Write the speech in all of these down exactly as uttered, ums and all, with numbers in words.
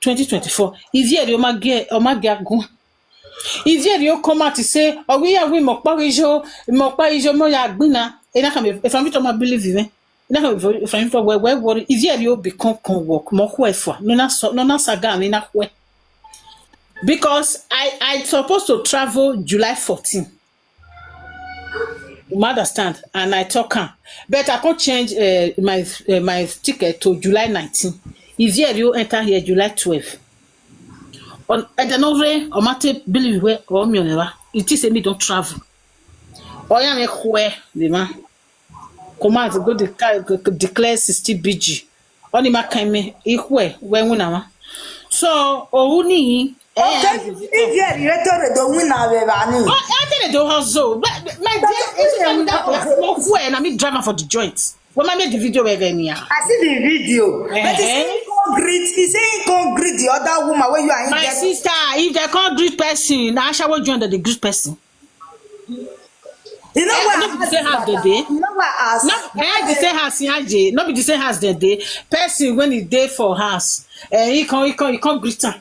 twenty twenty-four. Ivieri omage omage agun. Ivieri o come out say, "Oh, we are we mokpa ijo, mokpa ijo mo ya gbina." E na come if I'm to my believe even. E na come if I'm to where where worry. Ivieri o become come work mo kwe for. No na so no na saga me na kwe. Because I I supposed to travel July fourteen. You understand? And I talk am. But I can't change uh, my uh, my ticket to July nineteen. Ivieri o enter here July twelve. On Edenove, or Mate believe where or me never. It is a me don't travel. Or ya me where the man. Command go declare declare sixty B G. Oni ma kan me ihwe we wuna ma. So o ni eh Ivieri retore do win na we ba ni. Oh, I tell the whole so. But my dear, it's not that small where and I mean driver for the joint. When I made the video with any. I see the video. But he say he can't greet. He say he can't greet the other woman where you are in. My sister, if they can't greet person, I shall join the greet person. You know Eh, what? no be the same house they dey. You know what? As No, eh, the same house in Aje. No be the same house they dey. Person when he dey for house, eh, he come, he come, he come greet am.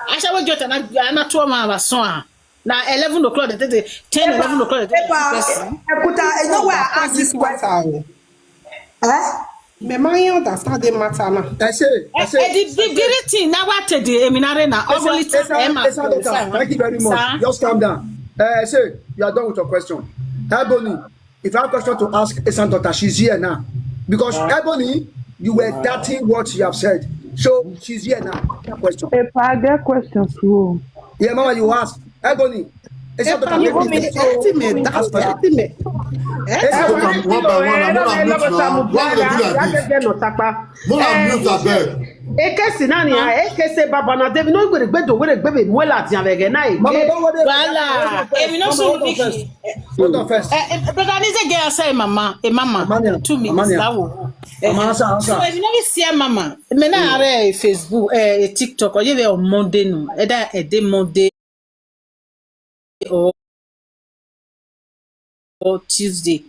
I shall wait just another two hours son. Now eleven o'clock, they take the ten, eleven o'clock, they take the person. Ekuta, you know why I ask this question? Eh? Me ma yin understand the matter now. Ẹ ṣe, ẹ Eh, ṣe. eh, the, the, the thing now what the Eminare na Ogolita Esa, Emma. Esa daughter, thank you very much. Just calm down. Uh, say you are done with your question. Ebony, if you have question to ask Esa daughter, she's here now. Because Ebony, you were doubting what you have said. So she's here now. Question. Epa, I get questions too. Yeah, Mama, you ask. Ebony, Esa daughter, Ebony, let me Ebony, ask. Ebony, Ebony. Take am one by one. I'm not mute now. Why you dey do like this? Mona mute abeg. Ekesi nani a ekesi baba na debi no gbere gbedo were gbebe muela ti avege na ege. Mama, don't worry. Wala, Emi no so weak. Hold on first. Eh, eh, brother, this a girl say mama, a mama, Amania, two minutes Amania. That will. Mama, answer, answer. So if you know we see a mama, me na are a Facebook, eh, a TikTok, or you on Monday no, either a day Monday or or Tuesday.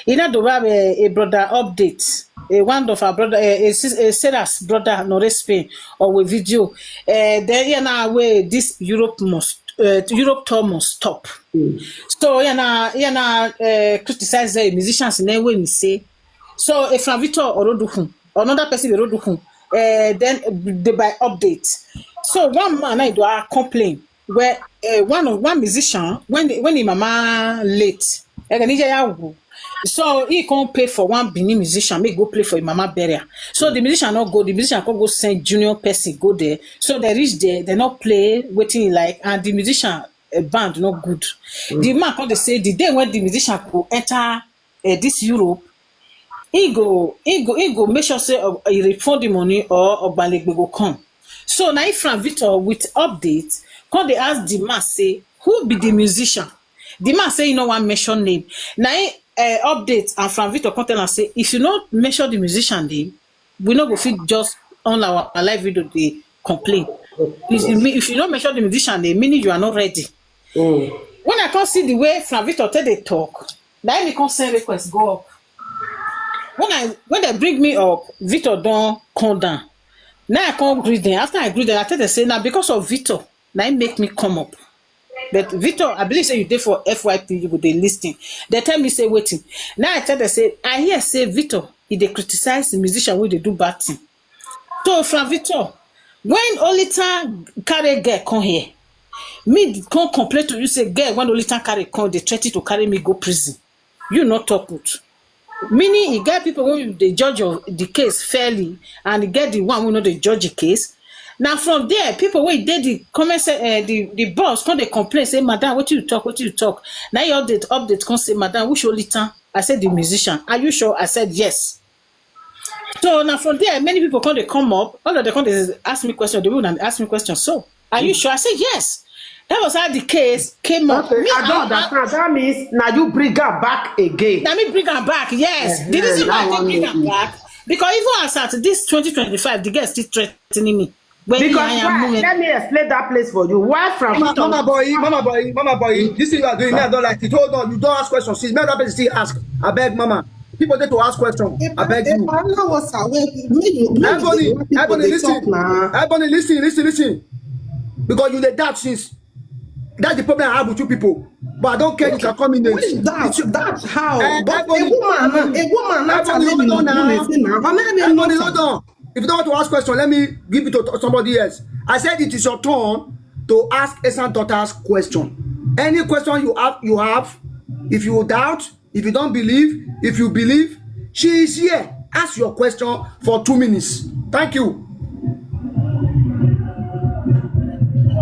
You know the way a brother update, a one of our brother, a, a, sis- a Sarah's brother, no Spain, or with video. Uh, then you know where this Europe must, uh, Europe tour must stop. So you know, you know, uh, criticize the musicians in any way we say. So if Victor or Rodukun, another person will Rodukun, uh, then they by update. So one man I do a complain where uh, one of one musician when the, when the mama late, eh, ni ya wo. So he can't pay for one Benin musician, make go play for him mama burial. So the musician not go, the musician can go send junior person go there. So they reach there, they not play waiting like, and the musician uh, band not good. The man come they say the day when the musician go enter uh, this Europe, he go he go he go make sure say uh, he refund the money or Ogbalegbe go come. So now if Frank Victor with update, come they ask the man say who be the musician. The man say he no one mention name. Now he, uh, update and Frank Victor come tell am say if you no mention the musician name, we no go fit just on our, our live video dey complain. If, if you no mention the musician name, meaning you are not ready. When I come see the way Frank Victor take dey talk, na him me come send request go up. When I when they bring me up, Victor don come down. Now I come greet them. After I greet them, I tell them say na because of Victor, na him make me come up. But Victor, I believe say you dey for F Y P, you go dey listen. They tell me say wetin. Now I tell them say I hear say Victor, he dey criticize the musician wey dey do bad thing. So Frank Victor, when Olita carry girl come here, me come complain to you say girl when Olita carry come, they threaten to carry me go prison. You not talk good. Meaning, you get people when they judge of the case fairly, and you get the one who know they judge the case. Now from there, people wey dey the comment se- uh, the the boss come they complain say, "Madam, what you talk? What you talk?" Now your update update come say, "Madam, which Olita?" I said, "The musician." "Are you sure?" I said, "Yes." So now from there, many people come they come up. All of them come they ask me question. They will ask me question. "So, are you sure?" I said, "Yes." That was how the case came up. Okay, I don't understand. That means now you bring her back again. Let me bring her back. Yes, the reason why I did bring her back because even as at this twenty twenty-five, the girl still threatening me. When Because I am why? moving. Let me explain that place for you. Why from Mama, Victor? Mama boy, Mama boy, Mama boy, this thing you are doing, me, I don't like it. Hold on, you don't ask questions. Since me, that person still ask. I beg, Mama. people dey to ask question. I beg you. Ebony, Ebony, listen. Ebony, listen, listen, listen. Because you dey doubt since. That's the problem I have with you people. But I don't care. You can call me names. What is that? That's how. Eh, but a woman, a woman, not a woman. Hold on. If you don't want to ask question, let me give it to somebody else. I said it is your turn to ask Esan Daughter's question. Any question you have, you have. If you doubt, if you don't believe, if you believe, she is here. Ask your question for two minutes. Thank you.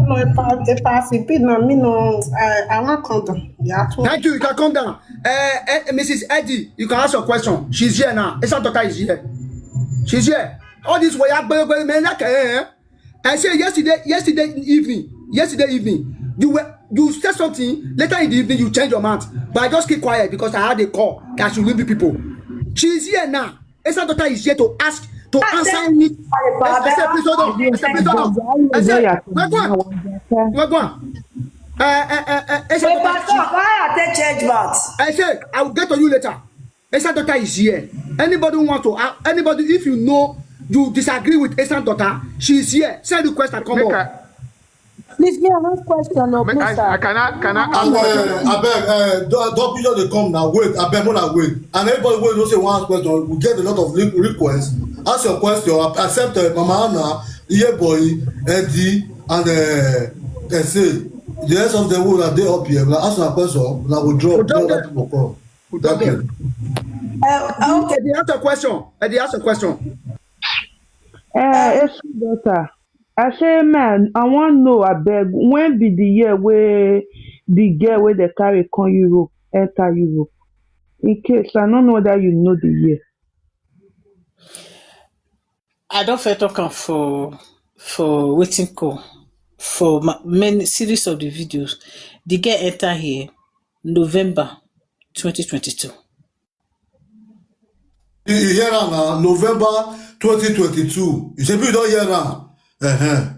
No, if I, if I see Pete, no, me no, I, I won't come down. Yeah, too. Thank you. You can come down. Uh, uh, Missus Eddie, you can ask your question. She's here now. Esan Daughter is here. She's here. All this way, man, like, eh, eh. I say yesterday, yesterday evening, yesterday evening, you were, you said something. Later in the evening, you change your mind. But I just keep quiet because I had a call that should leave the people. She is here now. Esan Daughter is here to ask, to answer me. Esther, please hold on. Esther, please hold on. Esther, wait, go on. Wait, go on. Uh, uh, uh, uh, Esther, why I take change mouth? I say I will get to you later. Esan Daughter is here. Anybody who want to, uh, anybody, if you know you disagree with Esan Daughter, she is here. Send request and come up. Please, me, I have question, no, please, sir. I cannot, can I ask question? Abeg, uh, don't, don't you dey come now. Wait, abeg, una wait. And everybody wey know say wan ask question, we get a lot of re-, requests. Ask your question, accept, uh, Mama Anna, Iyeboye, Eddie, and, uh, Ese. The rest of them wey dey up here, una ask una question, una go drop, drop, let people come. Thank you. Uh, okay. Eddie, ask your question. Eddie, ask your question. Uh, Esan Daughter, I say, man, I wan know, abeg, when be the year wey the girl wey dey carry come Europe, enter Europe? In case, I no know whether you know the year. I don first talk am for, for wetin call, for ma-, many series of the videos. The girl enter here November twenty twenty-two. You, you hear am now? November twenty twenty-two. You say you don hear am? Uh-huh.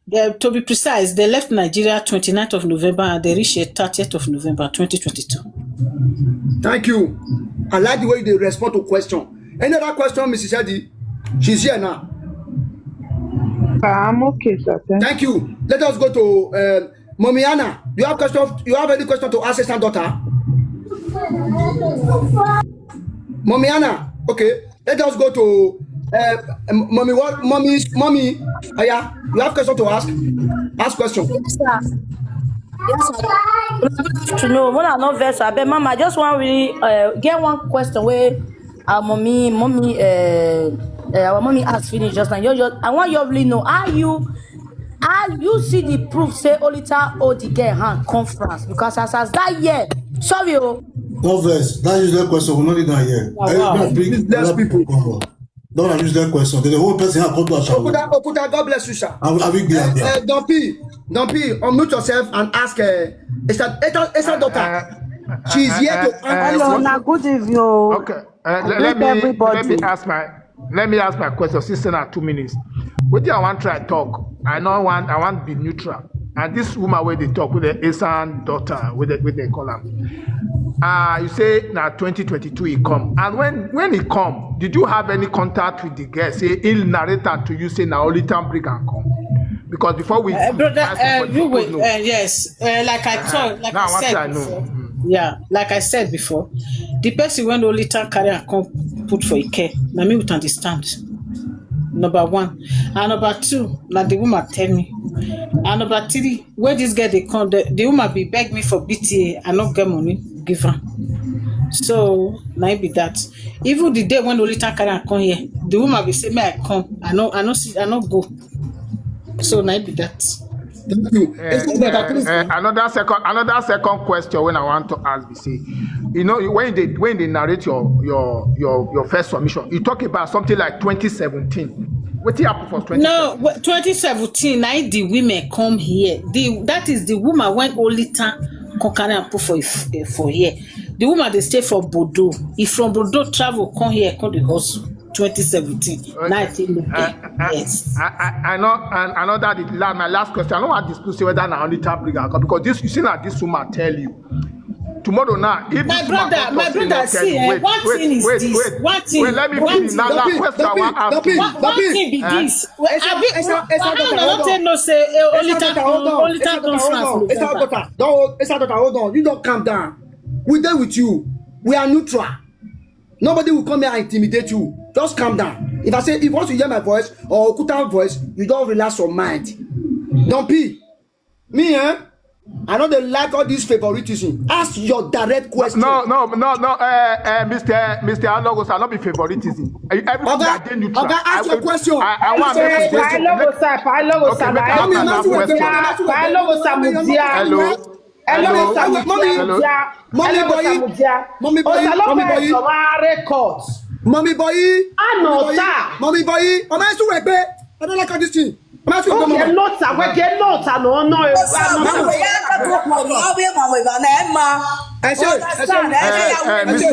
They, to be precise, they left Nigeria twenty-ninth of November and they reached here thirtieth of November twenty twenty-two. Thank you. I like the way they respond to question. Any other question, Missus Eddie? She's here now. I'm okay, sir. Thank you. Thank you. Let us go to, um, Mommy Anna. Do you have question? You have any question to ask Esan Daughter? Mommy Anna. Okay. Let us go to, uh, um, Mommy. What, Mommy? Mommy. Aya, you have question to ask? Ask question. Yes, sir. Yes, sir. Good afternoon. When I no vex, I beg, Mama, I just want really, uh, get one question where our Mommy, Mommy, uh, uh, our Mommy asked finish just now. You, you, I want you really know, are you, are you see the proof say Olita hold the girl hand conference? Because as, as that year, sorry, oh. No vex. That useless question, we no need that here. Wow. Hey, wow. Big, big, less people. Don't use that question. The whole person have come to Ashawo. Okuda, Okuda, God bless you, sir. I will, I will be there. Uh, Don P, Don P, unmute yourself and ask, uh, Esan, Esan, Esan Daughter. She's here to answer. Hello, na good evening. Okay. Uh, let, let me, let me ask my, let me ask my question. Since na two minutes, wetin I wan try talk. I no want, I want be neutral. And this woman wey dey talk, with the Esan Daughter, wey dey, wey dey call am. Ah, you say na twenty twenty-two he come. And when, when he come, did you have any contact with the girl? Say he narrate am to you, say na Olita bring am come. Because before we, uh, brother, uh, you wait, uh, yes, uh, like I told, like I said before. Yeah, like I said before, the person when Olita carry am come put for Ike, na me would understand. Number one. And number two, na the woman tell me. And number three, where this girl dey come, the, the woman be beg me for B T A, I no get money, give am. So, na it be that. Even the day when Olita carry am come here, the woman be say, "May I come?" I no, I no see, I no go. So, na it be that. Thank you. Eh, eh, eh, another second, another second question when I want to ask be say, you know, when they, when they narrate your, your, your, your first submission, you talk about something like twenty seventeen. Wetin happen for twenty seventeen? No, twenty seventeen, na the women come here. The, that is the woman when Olita come carry am put for, eh, for here. The woman dey stay for Bordeaux. If from Bordeaux travel come here, come the hustle. Twenty seventeen. Okay. Now I think, uh, uh, yes. I, I, I know, and I know that it la-, my last question. I don't want to dispute whether na only Tabriga, because this, you see, now this woman tell you Tomorrow now, if My this woman brother, come my talk say no brother, tell see, you, eh, wait, one wait, thing is wait, this. wait, One thing, wait, let me one finish. thing, Now, now, Doppy, question I Doppy, want ask Doppy, you. one, one Doppy, thing be Eh? this. Doppy, Abi, Esther, Esther I daughter, don't hold know on. tell no say eh, only Esther time daughter, hold on. only Esther time daughter, hold conference on. no Esther matter. daughter, don't, Esther daughter, hold on. You don't calm down. We there with you. We are neutral. Nobody will come here and intimidate you. Just calm down. If I say, if once you hear my voice or Okuta voice, you don't relax your mind. Don't be me, eh? I know they like all this favoritism. Ask your direct question. No, no, no, no. Uh, uh, Mister Mister Alogos, I not be favoritism. Uh, Everything Oga, that dey neutral. Oga, ask I, your question. I, I want Say, make we dey- Palogosa, Palogosa, Okay, make I Palogosa, ask another Mudia, question. Palogosa, Mudia. Hello. Hello, Hello. Samudia, Mommy, Mudia. Mommy Hello, boy, Samudia. Mommy boy, Osalope Mommy boy, Esoma record. Mommy boy, Anota. Mommy boy. Am I still work? I don't like all this thing. Am I still Oge work? Nota, wege Nota, no, no. Osamu, ya ka to ko ni obi ma we ba na ma. I say, I say, Understand? Uh, uh, I say,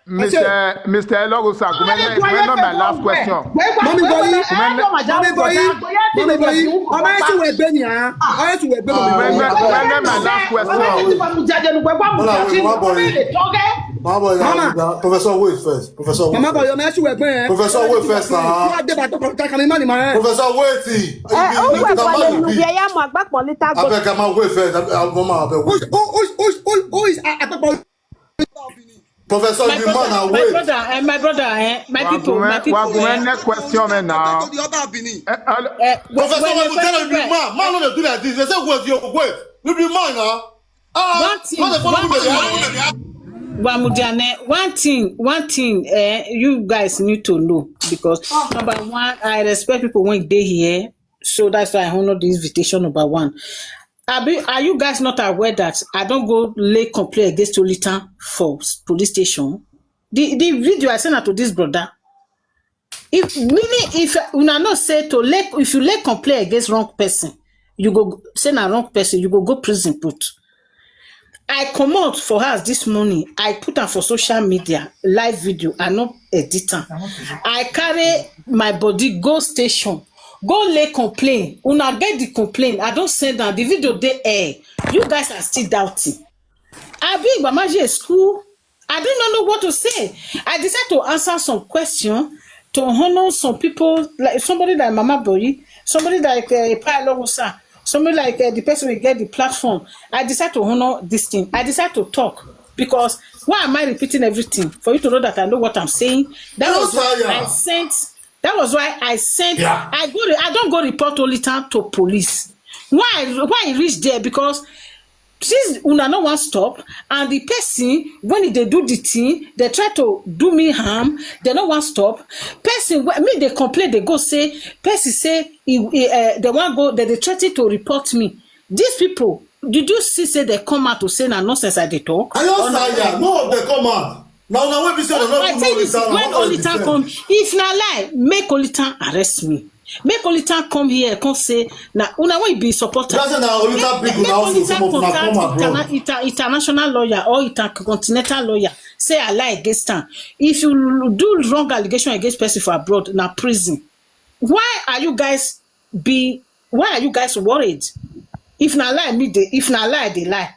Mister Mister Mister Elogusa, Gumene, Gumene, not my last question. Mommy boy, Mommy boy, Mommy boy, am I still work? Am I still work? Gumene, Gumene, my last question. Mama, wait, Mama boy. Mama boy, Mama. Mama boy, Professor, wait first. Professor, wait Mama boy, first. Am I still work? Professor, wait first now. You are there, but talk, talk, I'm a man, man. Professor, wait. Eh, who will follow you? Where you are, Mama? Abeg, Mama, wait first. Abeg, Mama, abeg, Who, wait. who, who, who, who, who is uh, Akpakpong? Professor, My you man brother, and my wait. Brother, eh, my brother, eh, my people, my Wagume, people. Wagume, Eh. Next question, man, now. To the other Benin. Eh, hello. Eh, when- Professor, when what you you tell first me, man, man, no dey do like this. They say wait, you wait. You be man now. Ah, One thing, no dey follow one me, thing. dey- Wamudiane, one thing, one thing, eh, you guys need to know because number one, I respect people when they here, so that's why I honor the invitation. Number one, Abi, are you guys not aware that I don't go lay complaint against Olitan for s- police station? The the video I sent out to this brother. If meaning if una know say to lay if you lay complaint against wrong person, you go say na wrong person, you go go prison put. I comot for house this morning. I put am for social media, live video. I no edit am. I carry my body go station, go lay complaint. Una get the complaint. I don send am. The video dey air. You guys are still doubting. Abi Igbamaji school. I do not know what to say. I decided to answer some question to honor some people, like somebody like Mama Boyi, somebody like uh, Ipa Elogusa, somebody like uh, the person we get the platform. I decided to honor this thing. I decided to talk because why am I repeating everything? For you to know that I know what I'm saying. That was why I sent. That was why I sent. Yeah. I go. Re- I don't go report Olitan to police. Why? Why I reach there? Because since una no wan stop, and the person when e dey do the thing, they try to do me harm. They no wan stop. Person wey me dey complain, they go say person say he, he, uh, they wan go. They dey threaten to report me. These people, did you see say they come out to say na nonsense I dey talk? I don't say yeah. No, they come out. Now, now, when we say they I don't tell know you, the sound, when what we Olitan defend? Come, if na lie, make Olitan arrest me. Make Olitan come here, come say na una wey be supporter. That's na Olitan big Make now, so Olitan some of una come contact abroad. interna- inter- international lawyer or intercontinental lawyer. Say I lie against am. If you do wrong allegation against person for abroad, na prison. Why are you guys be? Why are you guys worried? If na lie, me dey. If na lie, they lie.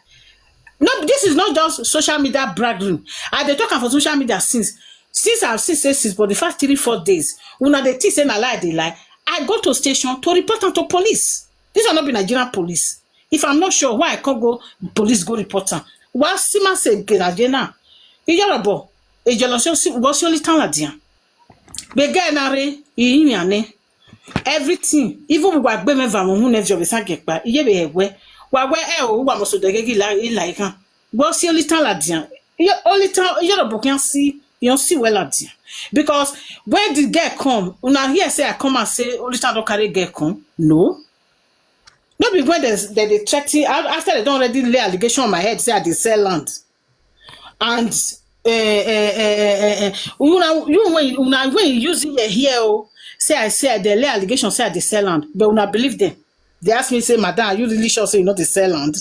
No, this is not just social media bragging. I dey talk am for social media since since I've seen say since for the first three four days, una dey think say na lie dey lie. I go to station to report am to police. This one no be Nigerian police. If I'm not sure why I can't go police go report am. Wa sima se gena gena. Iyorobo, ejolosi go si Olitan ladian. Be gena re, iyimiane. Everything, even we gbe me va mo hu ne vio be sa gepa. Iye be ewe. Wa we e o, wa mo so de gegi la ila ikan. Go si Olitan ladian. Iye Olitan, Iyorobo can see, you see well ladian. Because when the girl come, una hear say I come and say Olitan don carry girl come. No. No be when they they, they threaten a- after they don already lay allegation on my head say I dey sell land, and uh, uh, uh, uh, uh, una you when una when you use it here o say I say I dey lay allegation say I dey sell land, but una believe them. They ask me say, "Madam, are you really sure say you no dey sell land?"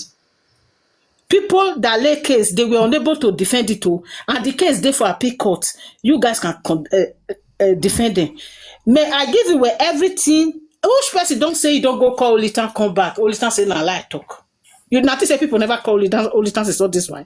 People that lay case, they were unable to defend it o, and the case dey for appeal court. You guys can con- uh, uh, defend them. May I give you where everything. Which person don't say you don't go call Olitan come back? Olitan say na lie talk. You notice say people never call Olitan. Olitan is not this one.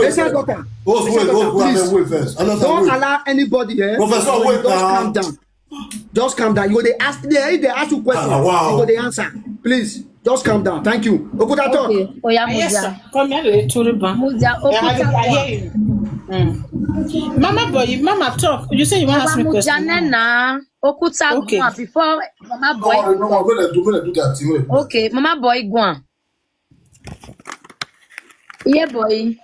wait Patient first. Doctor, Host, Patient wait, Doctor, host, wait, please. wait first. Another Don't wait. Allow anybody, eh? Professor, wait Just calm now. Down. Just calm down. You go dey ask, they, if they ask you question, Ah, wow. You go dey answer. Please, just calm down. Thank you. Okuta, talk. Okay, Oya Yes, Mudia. sir. Come here, the Turiba. Mudia, Yeah, I, I hear Okuta. you. Mm. Mama Boy, Mama, talk. You say you want to ask me Mudia question. Nena, Okuta Okay. Gwan, before Mama No Boy. worry, no worry. When I do, when I do that thing, when I do that. Okay, Mama Boy Gwan. Yeah, boy.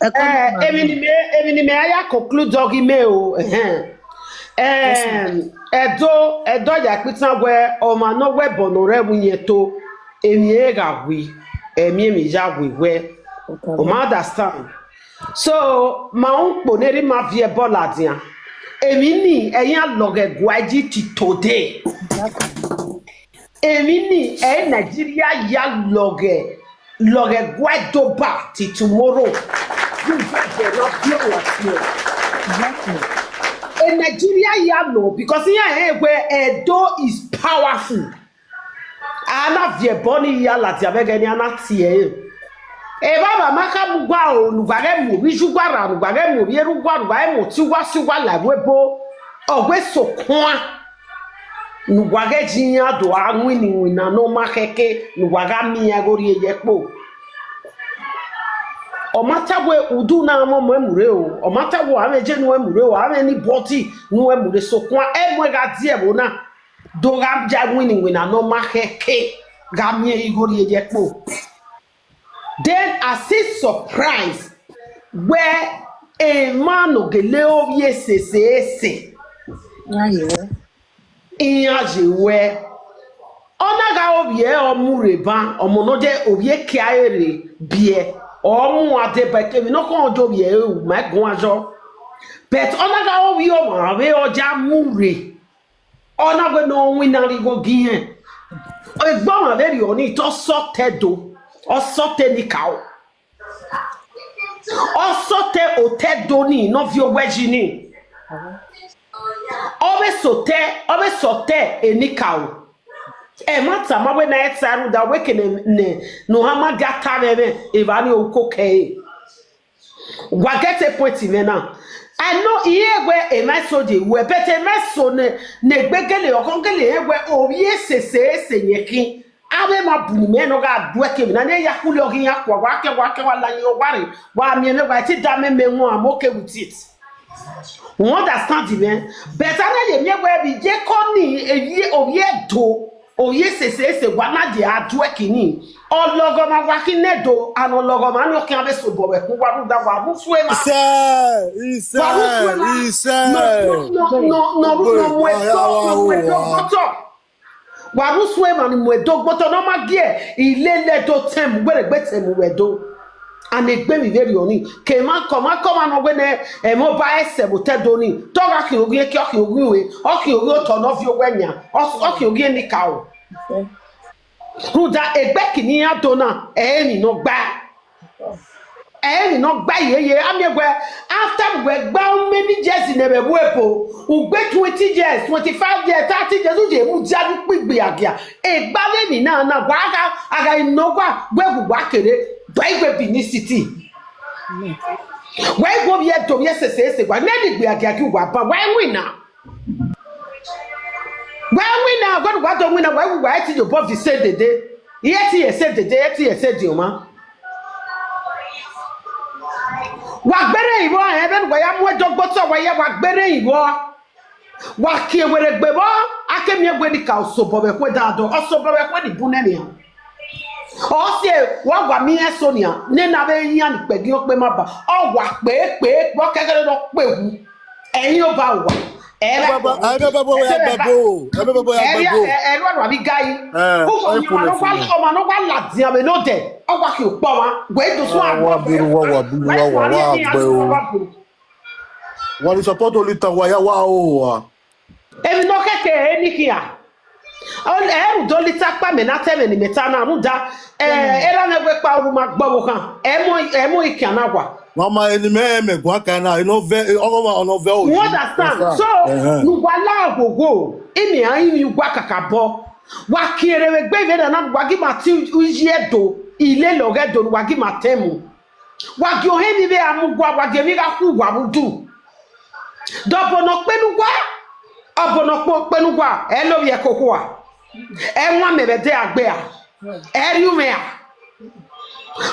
Eh, èmi ni mi, èmi ni mi aya conclude doggy me o. Ehem. Em, Edo, Edo ya pitan we, o ma no we bono re mu yen to. Èmi e ga wi, èmi èmi ya wi we. O ma understand. So, ma un po ne ri ma vie bola dia. Èmi ni, eyan loge gwaji ti today. Èmi ni, eh, Nigeria ya loge, loge gwa doba ti tomorrow. You get the not fear what fear. Exactly. Eh, Nigeria ya no, because here, eh, where Edo is powerful. Ana vie boni ya la dia bege ni ana tie. E baba maka mugwa o, nugwa ge mu, biju gwa ra, nugwa ge mu, bieru gwa, nugwa ge mu, tiwa, siwa la webo. Ogwe so kwa. Nugwa ge jinya do a wini wina no ma keke, nugwa ga mi ya gori ye po. O mata we udu na mo mo emure o. O mata we ave je nu emure o, ave ni body nu emure so kwa. E mo ga die bo na. Do ga ja wini wina no ma keke. Ga mi e gori ye po. Then I see surprise where a man ogele ovie sese ese. Yeah, yeah. Iyan je we. Ona ga ovie omureba, omo no je ovie kia ere bie. Omu ade ba ke mi no kon jo bie u ma gun ajo. But ona ga ovie o ma ve oja mure. Ona gwe no win na ri go gi yen. Egbo ma ve ri oni to so te do. O so te ni ka o. O so te o te do ni no vi o we ji ni. O be so te, o be so te e ni ka o. E ma ta ma we na e ta ru da we ke ne, ne, no ha ma ga ta ve ve, e va ni o ko ke e. Wa get a point in there now. I know here where a my so de we, but a my so ne, ne begele o kongele here where o ye se se se ye kin. Abe ma bu ni me no ga du e ke na ne ya ku lo kin ya kwa wa ke wa ke wa la ni o wa re. Wa mi me wa ti da me me won, I'm okay with it. We understand the man. But I know ye me where be je ko ni e ye o ye do. O ye se se se wa na je a du e kini. Ologo ma wa kine do, and ologo ma no kin abe so bo we ku wa ru da wa ru fu e ma. Iṣẹ́, Wa ru fu e ma. iṣẹ́, iṣẹ́. No, no, no, no, no, no, no, mwe do, no, mwe do, gboto. Wa ru fu e ma ni mwe do, gboto, no ma gie, ile le do tem, were gbe tem we do. And egbe mi very oni. Ke ma ko ma ko ma no we ne, e mo ba ese bo te do ni. To ga ki ogun e ki o ki ogun we. O ki ogun o to no fi ogun enya. O, o ki ogun e ni ka o. Ruda egbe kini ya do na, e ni no gba. E ni no gba ye ye, ami egbe, after we gba how many years in ebe we po. U gbe twenty years, twenty-five years, thirty years, u je mu dia du pigbe agia. E gba le mi na na gwa aga, aga ino gwa, gwe gu gwa kere, gwa igwe Benin City. Why go be to be sese sese gwa, ne ni gbe agia ki gwa ba, why win na? Why win na? Gwa gwa to win na, why why ti yo bo fi se dede. Ye ti ye se dede, ye ti ye se di o ma. Wa gbere iwo, e be gwa ya mu e do gboto, wa ya wa gbere iwo. Wa ki e were gbe bo, ake mi egbe ni ka oso bo be kwe da do, oso bo be kwe ni bu ne ni. Ɔsi e, wa wa mi e Sonia, ne na be yan pe gi o pe ma ba. O wa pe pe, wa kekere do pe wu. Eyin o ba wa. Ebe bo, ebe bo, ebe bo, ebe bo, ebe bo. Ebe bo, ebe bo. Ebe bo, ebe bo. Uko ni ma no kwa, o ma no kwa la dia me no de. O wa ki o po wa. We do so a wa bi wa wa bi wa wa wa gbe o. Wa ni support only tan wa ya wa o wa. Emi no keke eni kia. Ol e u do lita pa me na te me ni me ta na mu da. Eh, era na gbe pa o ma gbo wo kan. E mo, e mo ikia na wa. Mama, eni me me gwa ka na, you know, ve, ogo ma ono ve o. You understand? So, uh-huh. Nu wa la gogo. Imi a imi wa kakabo. Wa kere we gbe ve na na wa gi ma ti uji edo. Ile lo ge do wa gi ma temu. Wa gi o he mi ve amu wa, wa gi mi ga ku wa bu du. Do bono penu wa. Obono po penu wa. E lo ye ko wa. E wa me be de agbe a. E ri u me a.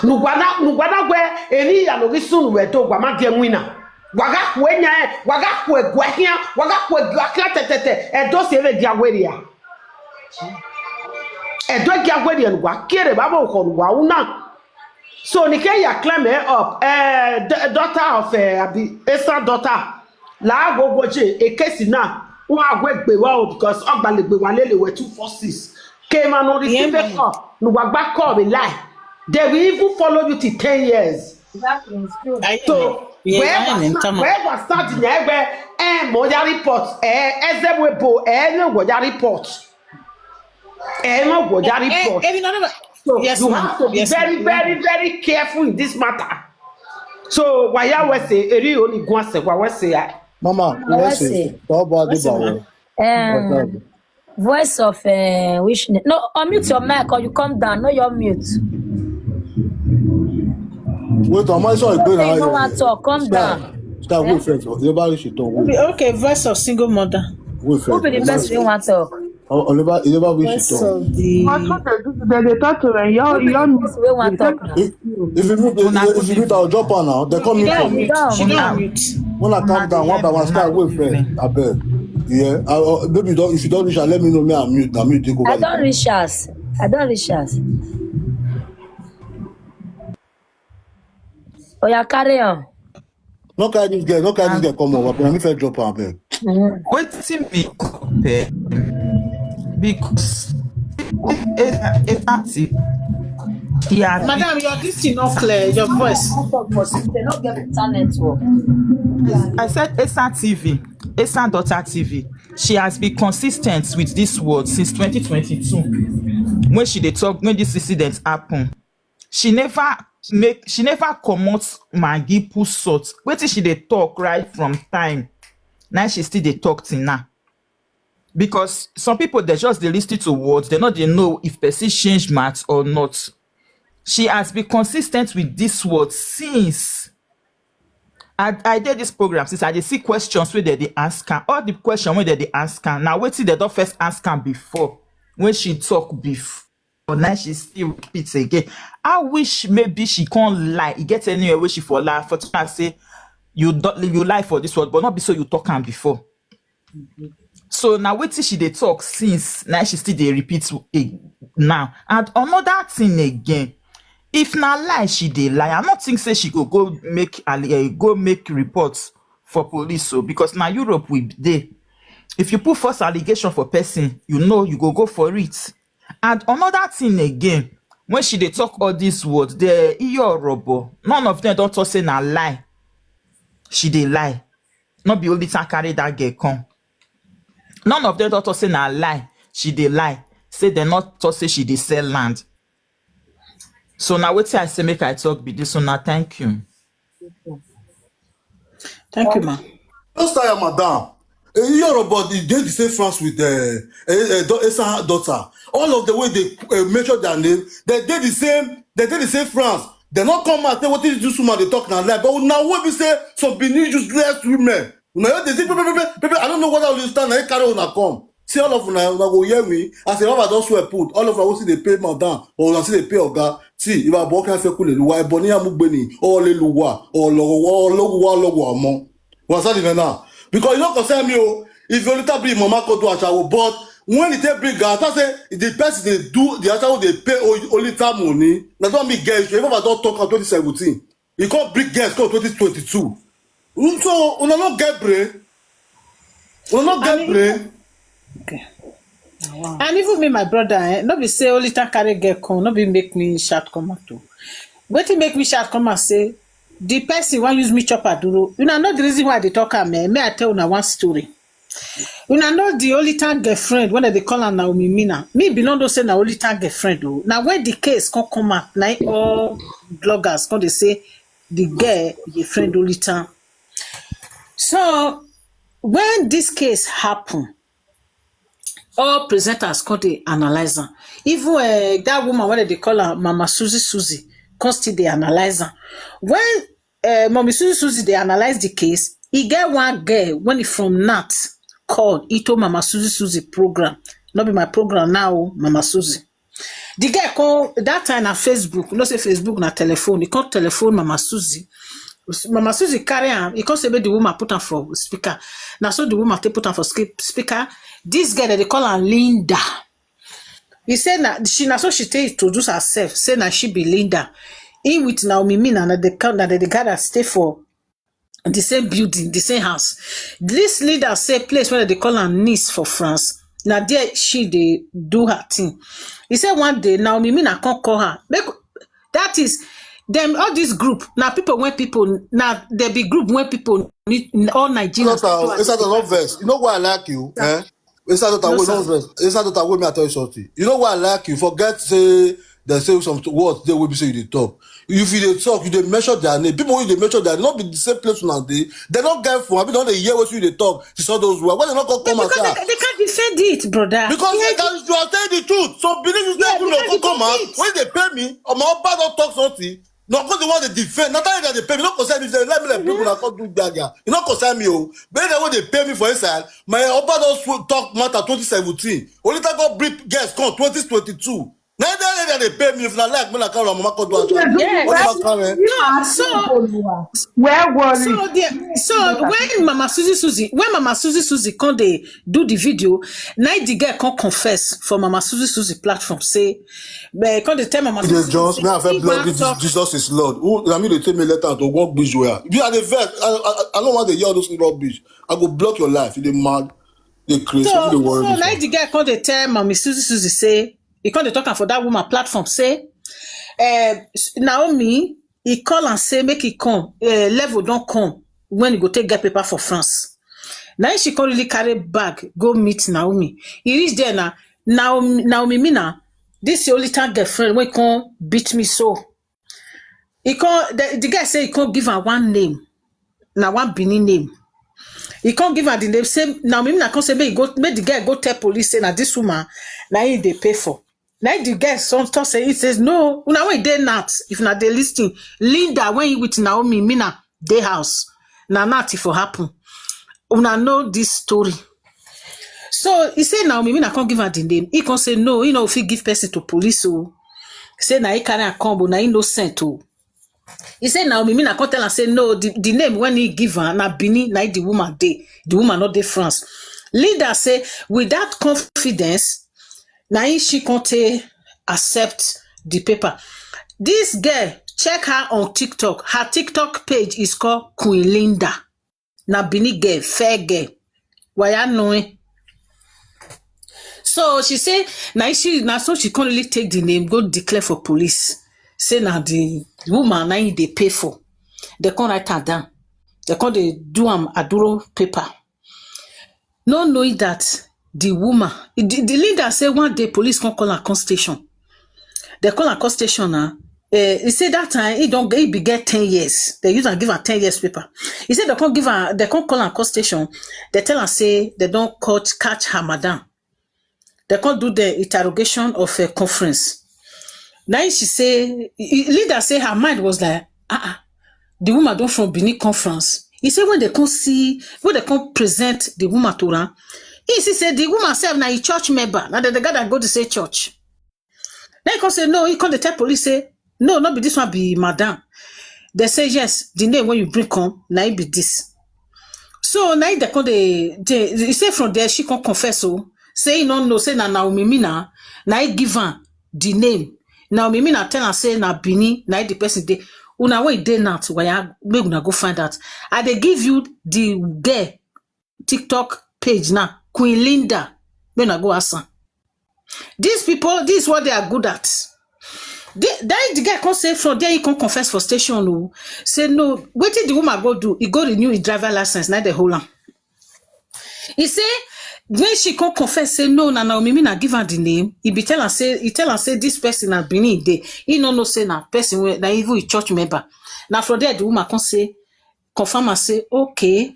Nugwana, nugwana gwe, eni ya no gi sunu we to gwa ma die nwina. Waga kwe nya e, waga kwe gwe hia, waga kwe gwe hia tetete. E do se ve dia weria. E do dia weria wa kere babo ko wa una. So ni ke ya climb her up. Eh, d- daughter of eh, Abi, Esa daughter. La go go je e case na. Wa gwe gbe wa o because ogbalegbe wa lele we two four six. Ke ma no receive a call. No wa gba call be lie. They will even follow you till ten years. Exactly, it's true. So, wherever start, wherever start in egbe, eh, mo ya report, eh, eze we bo, eh, no go ya report. Eh, no go ya report. So, yes, you have to be very, very, very careful in this matter. So, why I was say, eri only go say, why was say, Mama, why say, talk about the power. Um, Voice of uh, which name? No, unmute your mic or you come down. No, you're mute. Wait, am I sorry? Hey, no one talk. Come down. Sky, wait first. You ever reach it? Wait. Okay, voice of single mother. Wait first. Who be the person wey wan talk? Oh, you never, you never reach it. Voice of the. What, what they do today? They talk to them. Your, your. Person wey wan talk now. If you meet, if you meet, I'll drop her now. They come meet for me. She don mute. When I come down, one by one, start wait first. I beg. Yeah. I, uh, maybe you don't. If you don't reach her, let me know. Me, I'm mute. I'm mute. Take over. I don't reach us. I don't reach us. Oh yeah, carry on. No carry this girl. No carry this girl. Come over. Let me first drop her. Abeg. Wetin me compare because if, if, if that is, yeah. Madam, your this thing not clear, your voice. They not get better network. I said Esa T V, Esa Daughter T V. She has been consistent with this word since twenty twenty-two. When she dey talk, when this incident happen, she never make, she never comot Maggi put salt. Wetin she dey talk right from time, now she still dey talk till now. Because some people, they just dey listen to words, they no dey know if person change mouth or not. She has been consistent with this word since. I, I did this program since I dey see questions wey they dey ask her. All the question wey they dey ask her, now wetin they don first ask her before when she talk before. But now she still repeats again. I wish maybe she can't lie. You get anywhere where she for lie for try say you don't, you lie for this word, but not be so you talk am before. So now wetin she dey talk since, now she still dey repeat it now. And another thing again, if na lie she dey lie, I no think say she go go make alle- eh, go make report for police o, because na Europe we dey. If you put false allegation for person, you know you go go for it. And another thing again, when she dey talk all these words, the Iyo Robo, none of them don talk say na lie. She dey lie. Not be only time carry that girl come. None of them don talk say na lie. She dey lie. Say dem not talk say she dey sell land. So now wetin I say make I talk be this one. Now thank you. Thank you, ma. Just tire, madam. Eh, Yoruba, they dey the same France with the uh, uh, Esa daughter. All of the way they uh, mention their name, they dey the same. They dey the same France. They not come out say what is this woman they talk now lie. But now what we say some Benin useless women. Now they say pepe, pepe, pepe. I don't know what I understand. I carry una come. See all of una, una go hear me. As a mama don swear put, all of una go see dey pay madam or una see dey pay oga. See, if I born can say kule luwa, I born ya mugbeni, all luwa, all luwa, all luwa mo. What's that even now? Because you don't concern me, oh. If you little be mama go do ashawo, but When e take bring am, I say the person dey do the actual wey dey pay Oli- Olita money. Na don be girl issue. Even if I don talk am twenty seventeen, e come bring girls come twenty twenty-two. Mm, so una no get brain. Una no get And e- brain. Okay. And even me, my brother, eh, no be say Olita carry girl come, no be make me shout come out o. Wetin make me shout come out say the person wan use me chop aduro. Una know the reason why I dey talk am, eh? May I tell una one story? Una know the Olita girlfriend when they call am Naomi Mina. Me be no know say na Olita girlfriend o. Na when the case come come out, na im all bloggers come dey say the girl be friend Olita. So when this case happen, all presenters come dey analyze am. Even uh, that woman wey dem dey call her Mama Susie Susie come still dey analyze am. When uh, Mommy Susie Susie dey analyze the case, e get one girl when e from Nat call into Mama Susie Susie program. No be my program now, o, Mama Susie. The girl call that time na Facebook. You know say Facebook na telephone. E call telephone Mama Susie. Mama Susie carry am. E come say make the woman put am for speaker. Na so the woman take put am for ski- speaker. This girl dem dey call am Linda. He say na she na so she take introduce herself. Say na she be Linda. He with Naomi Mina na the na the gather stay for the same building, the same house. This Linda say place where they call am Nice for France. Na there she dey do her thing. He say one day Naomi Mina come call her. Make that is them all this group. Now people when people now there be group when people need all Nigerians. Daughter, it's not a love verse. You know why I like you? Eh? It's not that way. No, sir. It's not that way. Me, I tell you something. You know why I like you? Forget say they say some words they will be say you dey talk. If you dey talk, you dey mention their name. People wey you dey mention their name, not be the same place una dey. They don't get phone. I mean, don't they hear what you dey talk? She saw those words. When they not come come Because out. they, they can't defend it, brother. Because Yeah, that you are saying the truth. So believe you say Yeah, people because don't you come out. think it. When they pay me, or my own don't talk something. No, because they want to defend. Not that they pay me. Not concern me. They let me let people that come do jaga. You not concern me. Oh, but the way they pay me for inside, my own don't sw- talk matter twenty seventeen. Only time God bring guests come twenty twenty-two. Now they they pay me if I like me like how mama come do a job. Yes. What about Karen? No, so Where worry? So there, so when Mama Susie Susie, when Mama Susie Susie come dey do the video, now the girl come confess for Mama Susie Susie platform say, but come dey tell Mama They Susie Susie just say me I feel he blood wan this talk. Jesus is Lord. Who I mean they take me letter to walk this way. If you are the first, I, I, I don't want to hear all those rubbish. I go block your life. You dey mad, they crazy, So, they worry. So now the girl come dey tell Mommy Susie Susie say he come dey talk am for that woman platform say, uh, Naomi he call and say make he come, uh, level don't come when he go take get paper for France. Now she come really carry bag go meet Naomi. He reach there now. Naomi, Naomi Mina, this your little girlfriend wey come beat me so. He come the, the guy say he come give her one name, na one Benin name. He come give her the name. Say Naomi Mina come say make he go make the guy go tell police say na this woman na he dey pay for. Now the guy some talk say he says no. Una wey dey Nat if na dey listen. Linda when he with Naomi Mina dey house na Nat e for happen. Una know this story. So he say Naomi Mina come give her the name. He come say no, he no fit give person to police o. Say na he carry am come, but na innocent o. He say Naomi Mina come tell am say no, the, the name when he give her na Benin, na the woman dey. The woman not dey France. Linda say with that confidence, na him she come take accept the paper. This girl, check her on TikTok. Her TikTok page is called Queen Linda. Na Benin girl, fair girl. Why I know it? So she say, now she now so she can't really take the name, go declare for police. Say now the woman now they pay for. They can't write her down. They can't they do am aduro paper. No knowing that the woman, the, the leader say one day police can't call her come station. They call her come station now. Uh, he said that time he don't he be get ten years. They use and give her ten years paper. He said they can't give her, they can't call her come station. They tell her say they don't catch catch her madam. They can't do the interrogation of a conference. Now she say, he- leader say her mind was like, ah, ah, the woman don't from Benin conference. He said when they come see, when they come present the woman to her, he see say the woman self na a church member. Now the, the guy that go to say church. Then he come say no. He come dey tell police say no, not be this one be madam. They say yes, the name when you bring come, now it be this. So now they come they, they he say from there she come confess. So say he no know say na Naomi Mina na he give am the name. Naomi Mina tell am say na Benin na he the person dey. Una wey dey now to waya make una go find out. I dey give you the girl TikTok page now, Queen Linda. Make una go ask am. These people, this is what they are good at. The, then the guy come say from there he come confess for station o. Say no, wetin the woman go do? He go renew his driver license. Now they hold am. He say when she come confess say no, na Naomi Mina give am the name. He be tell am say he tell am say this person na Benin dey. He no know say na person wey na even a church member. Na from there the woman come say confirm am say okay,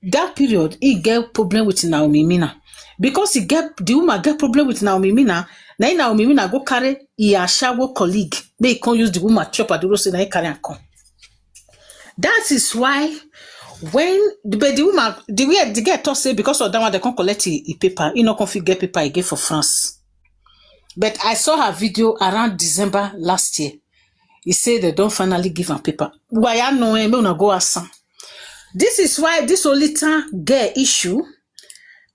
that period he get problem with Naomi Mina because he get the woman get problem with Naomi Mina. Na him Naomi Mina go carry e ashawo colleague make he come use the woman chop aduro say na him carry am come. That is why when the, but the woman the way the girl talk say because of that one they come collect e, e paper, he no come fit get paper again for France. But I saw her video around December last year. He say they don finally give am paper. Why I know him? Make una go ask am. This is why this Olita girl issue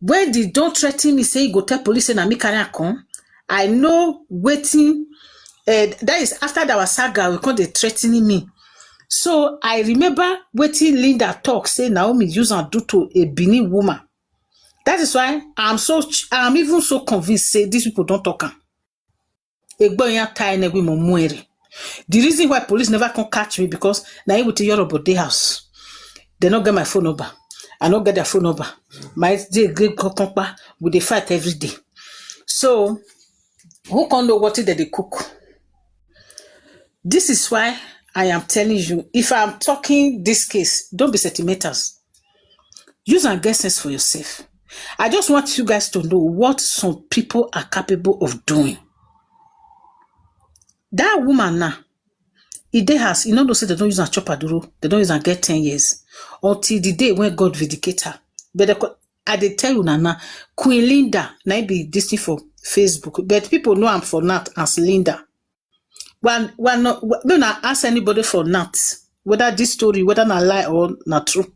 when they don threaten me say he go tell police say na me carry am come. I know wetin. Uh, that is after that was saga we come dey threatening me. So I remember wetin Linda talk say Naomi use am do to a Benin woman. That is why I'm so ch- I'm even so convinced say these people don talk am. Egbo yan tie ne gwi mo muere. The reason why police never come catch me because na him with Yoruba dey house. They no get my phone number. I no get their phone number. My day great kokompa we dey fight every day. So who can know what they dey cook? This is why I am telling you, if I'm talking this case, don't be sentimentals. Use and get sense for yourself. I just want you guys to know what some people are capable of doing. That woman now, e dey house, e no know say they don use am chop aduro, they don use am get ten years. Until the day when God vindicate her. But the, co- I dey tell you now, now, Queen Linda, na im be this thing for Facebook. But people know am for now as Linda. Well, well, no, well, no, na ask anybody for Nat whether this story, whether na lie or na true.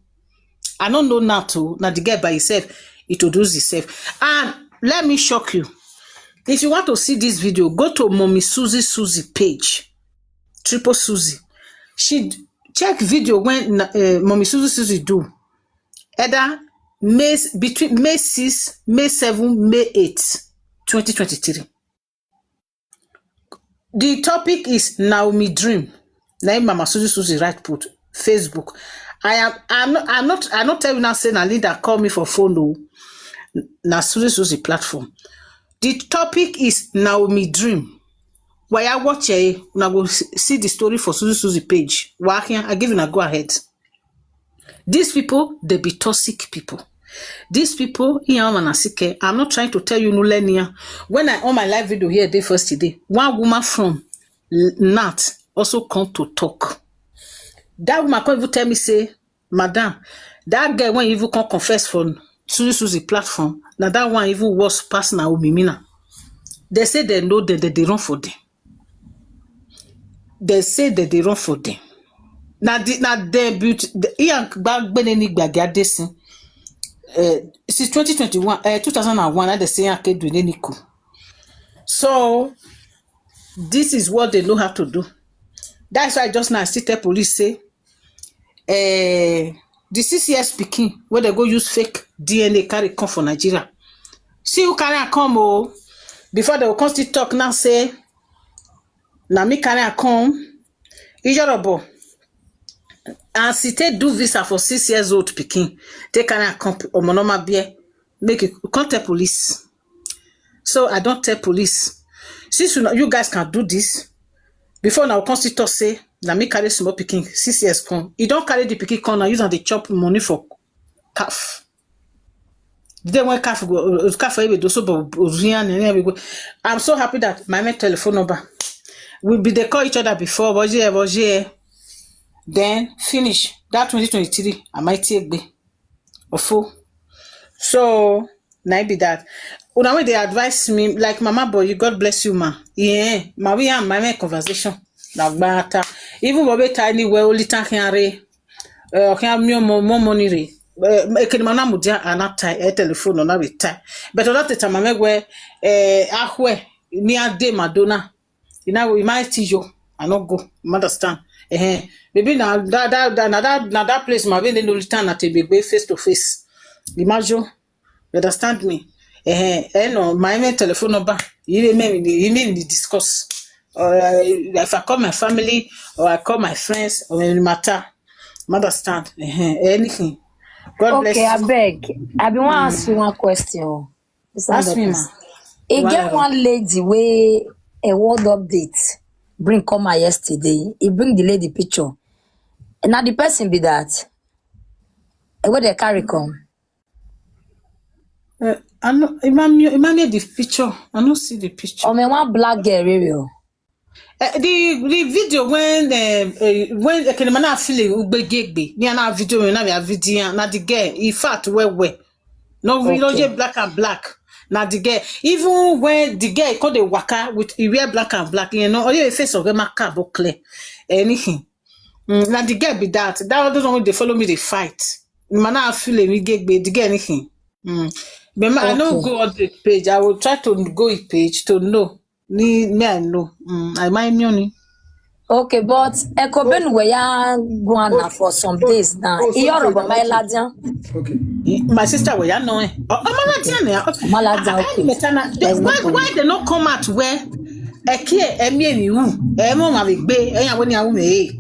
I don't know Nat o. Na the girl by himself introduce himself. And let me shock you. If you want to see this video, go to Mommy Susie Susie page. Triple Susie. She check video when uh, Mommy Susie Susie do. Either May between May six, May seven, May eight, twenty twenty-three. The topic is Naomi Dream. Na im Mama Susie Susie write put Facebook. I am I'm not I'm not I not tell you now say na Linda call me for phone o. Na Susie Susie platform. The topic is Naomi Dream. Why I watch it, una go s- see the story for Susie Susie page. Wakia, I give una go ahead. These people, they be toxic people. These people, Iyan Manasike, I'm not trying to tell you no lenia. When I on my live video here, day first today, one woman from L- Nat also come to talk. That woman come even tell me, say, Madam, that girl when even come confess for Susie Susie platform, now that one even worse pass Naomi Mina. They say they know that they, they run for them. They say that they run for them. Now the now the beauty the Ian Gbagbeneni Gbagi Adesin. Uh, since twenty twenty-one, uh, two thousand and one, that they say Akedu Neniku. So this is what they know how to do. That's why just now I still tell police say uh, the C C S speaking where they go use fake D N A carry come for Nigeria. See who carry am come oh. Before they will come still talk now say na me carry am come. Ijorobo and she take do visa for six years old pikin take carry am come omonoma beer make you come tell police. So I don't tell police. Since you, know, you guys can do this, before now come still talk say na me carry small pikin six years come. You don't carry the pikin come now use am dey chop money for calf. The day when calf go uh, calf for you do so but Orian and then we go. I'm so happy that my mate telephone number. We be they call each other before, but yeah, but yeah. Then finish that twenty twenty-three. I might take be ofo. So na be that. Una wey dey advise me like mama boy, you God bless you ma. Yeah, ma we and my man conversation. Na gbata. Even bobe tiny well only tank here. Uh, can have more more money re. Ekenimana mudia anata e telephone na we tie. But that time I where eh ahwe ni ade Madonna. You know, we might see you. I not go. You understand? Eh, maybe now that that that now that now that place my baby no return at a big face to face. Imagine, you understand me? Eh, eh no, my main telephone number. You may you may discuss. Or I, if I call my family or I call my friends or any matter, you understand? Eh, anything. God bless Okay, I you. Beg. I be want ask you one question. This one Ask that me, is- ma. E get Whatever. One lady wey a world update bring come out yesterday. He bring the lady picture. Na the person be that. Eh, where they carry come? Uh, I know Imami Imami the picture. I don't see the picture. Or me one black girl, really. Oh. Uh, the the video when uh, uh, when Ekenimana feeling ugbegegbe. Me and our video when I video na the girl. In fact, where where no we don't Okay. Black and black. Na the girl. Even when the girl called the waka with he wear black and black, you know, all your face of them are clear. Anything. Mm, na the girl be that. That those one they follow me, they fight. Mana feeling we get the girl anything. Mm. But ma, I no Okay. Go on the page. I will try to go a page to know. Ni me I know. Mm, I mind me only. Okay, but Ekobenu where ya go on now for some days now. Oh, He all sorry, about my ladian. Okay. My sister, where you know? Oh, oh, my ladian, yeah. Okay. My ladian, I- I- okay. Metana, they, There's no why, problem. Why they not come out where? Eke emi emi wu. Emo ma be gbe. Eya wo ni awu me.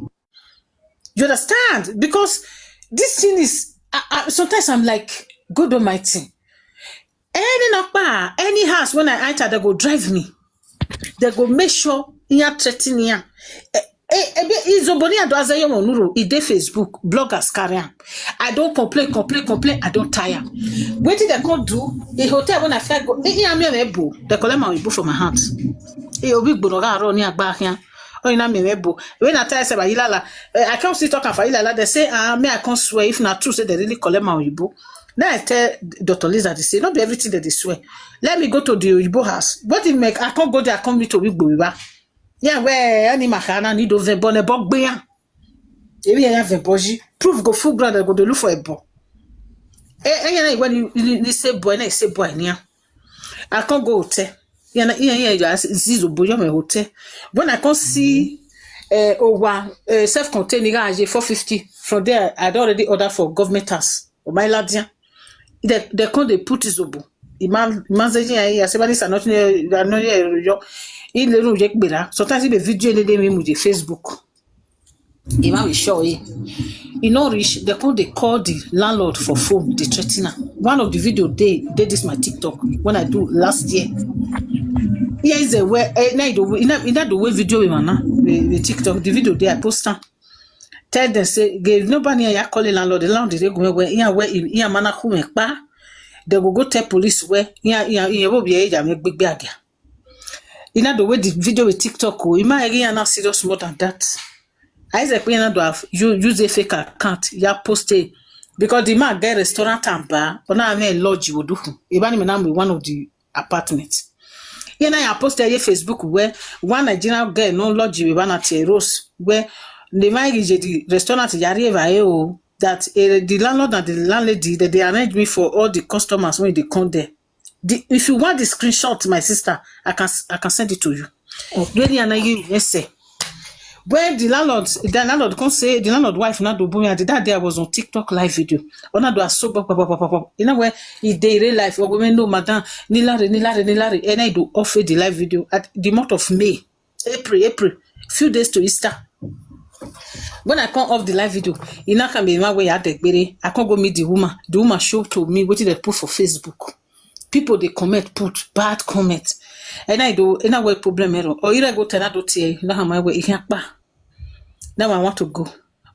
You understand? Because this thing is, I, I, sometimes I'm like, God Almighty. Any knock bar, any house when I enter, they go drive me. They go make sure you are threatening you. Eh, eh, eh, be- Izoboni ado azayo monuro. E dey Facebook, bloggers carry am. I don't complain, complain, complain. I don't tire. Wetin they come do? The hotel when I first go, eh, eh, I'm your ebo. They collect my ebo for my hand. Eh, obi gboro ga ro ni agba ahian. Oh, you know me ebo. When I tell you about Ilala, eh, I can't still talk about Ilala. They say, ah, me I can't swear if not true. Say they really collect my ebo. Now I tell Doctor Liza, they say not be everything that they swear. Let me go to the Oyibo house. What if make I can't go there? I can't meet Obi Gbobiba. Yeah, where any makana need to vebone bogbeya. Ebi ya veboji. Proof go full ground. I go to look for a bo. Eh, eh, yeah, when you, you, you say boy, and I say boy, yeah. I can't go hotel. Yeah, yeah, yeah, yeah. Zizo boy, my hotel. When I can't see, uh, oh wow, uh, self-contained garage four fifty. From there, I'd already ordered for government house. Oh my ladian. They they come they put Izobo. Imam imagine I say this are not near. They are not near. In the room, you better. Sometimes if a video they me with the Facebook. Imam is sure. Eh. You know, rich, they come they call the landlord for phone, the threatener. One of the video they did this my TikTok when I do last year. Here is a way. Eh, now the way, you know, you know the way video we man the, the TikTok, the video they I post am. Tell them say, give nobody ya call the landlord. The landlord they go where yeah where in yeah mana who make pa. They go go tell police where yeah yeah yeah will be a jam big bag. You know the way the video with TikTok, oh, you might again not serious more than that. Isaac we not do have you use a fake account, ya post it because the man get restaurant and bar, but now I mean lodge you do. Even me now with one of the apartments. You know, I posted a Facebook where one Nigerian girl no lodge with one at a rose where the man is the restaurant Yarieva oh, that uh, the landlord and the landlady that they arrange me for all the customers when they come there. The, if you want the screenshot, my sister, I can s- I can send it to you. Very and you yes sir. When the landlord, the landlord come say the landlord wife not do boom and that day I was on TikTok live video. Ona do a so pop pop pop pop. You know where he dey real life or women no madam nilare nilare nilare and I do offer the live video at the month of May, April, April, few days to Easter. When I come off the live video, you know can be my way at the berry. I can't go meet the woman. The woman show to me what they put for Facebook. People they comment put bad comment. And I do in a way problem error. Or you go tell that to you know how my way you can't pa. Now I want to go.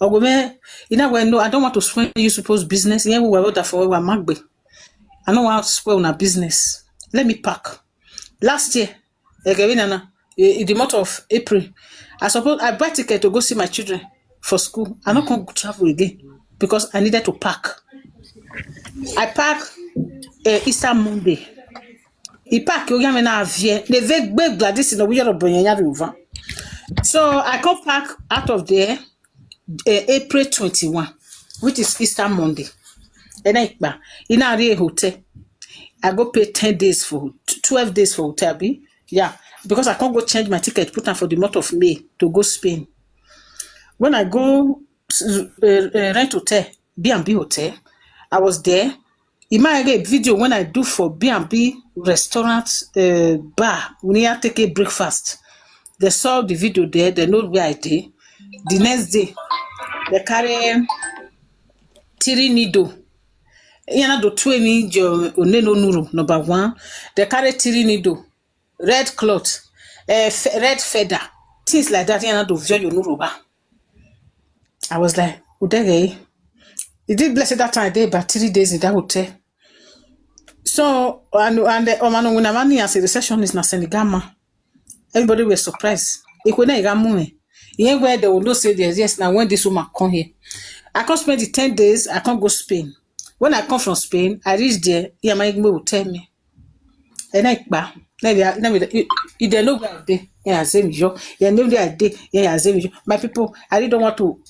Or go me, you know where no, I don't want to spoil you supposed business. Yeah, we were order for we magbe. I don't want to spoil our business. Let me pack. Last year, again, in the month of April, I suppose I buy ticket to go see my children for school. I not going to travel again because I needed to pack. I pack uh, Easter Monday. He pack you yam na vie. They very big Gladys in the way of Bonya River. So I come pack out of there uh, April twenty-one, which is Easter Monday. Ena ikpa. Ina re hotel. I go pay ten days for, twelve days for hotel, abi? Yeah. Because I can't go change my ticket, put am for the month of May to go Spain. When I go uh, uh, rent hotel, B and B hotel, I was there. In my video when I do for B and B restaurant uh, bar, when I take a breakfast, they saw the video there, they know where I did. The next day, they carry three needle. Yana do two needle, oneno nuru, number one. They carry three needle, red cloth, uh, fe- red feather, things like that. Yana do vyo nuruba. I was like, Udege, he did bless it that time. I did about three days in that hotel. So, and and the Omano Winamani as a receptionist na Senigama. Everybody was surprised. Ikwene Igamume. He ain't where they will not say yes, yes, now when this woman come here. I can't spend the ten days, I can't go Spain. When I come from Spain, I reach there, yeah, my will tell me. And I ba, let me let me if they know where I dey, yeah, same you. Yeah, know where I dey, yeah, same you. My people, I really don't want to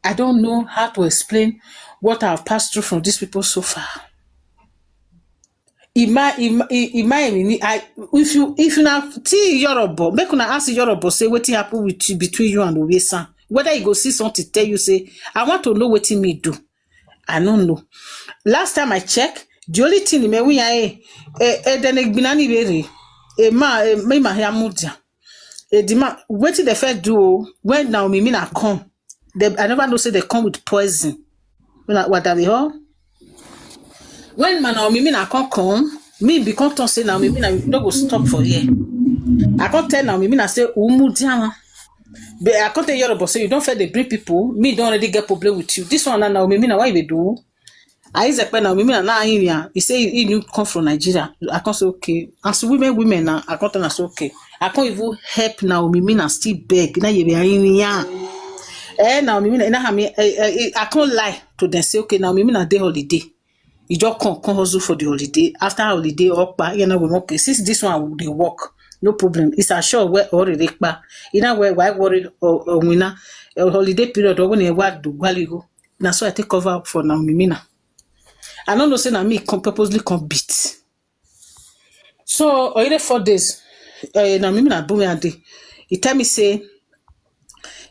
I don't know how to explain what I've passed through from these people so far. Ima ima ima I if you if you na see Yorobo, make una ask Yorobo say wetin happen with you between you and Oyesan. Whether you go see something tell you say I want to know wetin me do. I don't know. Last time I check, the only thing me we are eh eh then igbinani bere. E ma e me ma ya mudia. E di ma wetin the first do o, when Naomi Mina come. They, I never know say they come with poison. When I what are they all? When man Naomi Mina come come, me become to say Naomi Mina no go stop for here. I can't tell Naomi Mina say umu diama. But I can't tell Yoruba say you don't fail the bring people. Me don't already get problem with you. This one now Naomi Mina why you do? I is a pen Naomi Mina now in here. He say he knew come from Nigeria. I can't say okay. As women, women now, I can't tell us okay. I can't even help Naomi Mina still beg. Now you be in here. Eh, Naomi Mina, now I mean, eh, eh, I can't lie to them. Say okay, Naomi Mina day holiday. You just come come hustle for the holiday. After holiday, okpa, you know we okay. Since this one will dey work, no problem. It's a sure where or the pa. You know where why worry or or winner a holiday period or when you want to go. Now so I take cover up for Naomi Mina. I don't know say na me come purposely come beat. So already four days, uh, Naomi Mina boom and day. He tell me say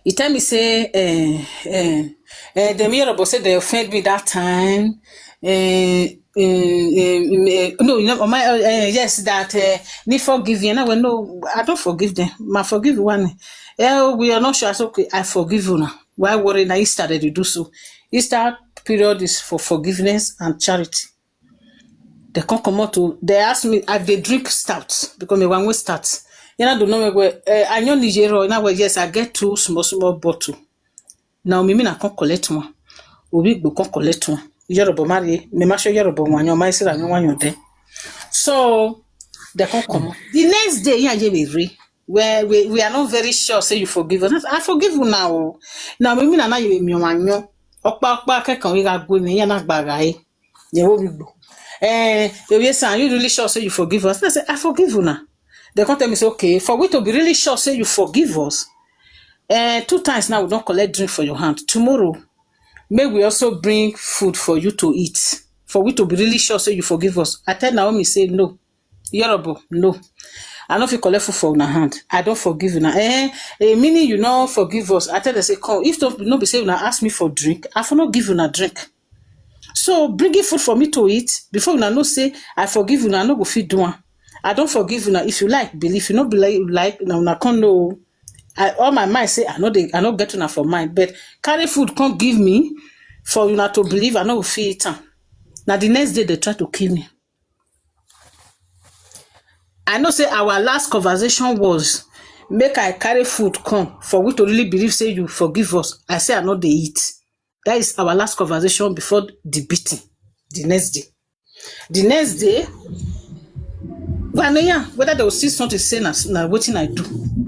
He tell me say eh eh eh dem Yoruba say they offend me that time. Eh, eh, eh, eh, no, you know, my uh, uh, yes, that uh, me forgive you. And I went, no, I don't forgive them. My forgive one. Eh, we are not sure. I say, okay, I forgive you now. Why worry now? Easter they do so. Easter period is for forgiveness and charity. They come come out to they ask me I they drink stout because me one way start. You know, don't know me where uh, I know Nijero, you know where yes, I get two small small bottle. Now me mean I can't collect one. Obi go can't collect one. Yoruba marry, me ma show Yoruba one, your my sister no one your day. So they can't come. The next day, yeah, you will read. Where we, we are not very sure, say you forgive us. I forgive you now. Now me mean I know you me one you. Okpa okpa ke kan we ga go me ya na gbaga eh. Ye wo bigbo. Eh, you say you really sure say you forgive us. I say I forgive you now. They come tell me say okay, for we to be really sure say you forgive us. Eh, two times now we don't collect drink for your hand. Tomorrow, may we also bring food for you to eat. For we to be really sure say you forgive us. I tell Naomi say no. Yoruba, no. I no fit collect food for una hand. I don't forgive una. Eh, eh, meaning you no forgive us. I tell them say come. If don't no be say una ask me for drink, I for not give una drink. So bringing food for me to eat before una know say I forgive una, I no go fit do one. I don't forgive una. If you like, believe. You no be like like now una come know. I all my mind say I know they I no get una for mind, but carry food come give me for una to believe I no go fit eat am. Now the next day they try to kill me. I know say our last conversation was make I carry food come for we to really believe say you forgive us. I say I know they eat. That is our last conversation before the beating. The next day. The next day, well, no, yeah, whether they will see something say na, na wetin I do.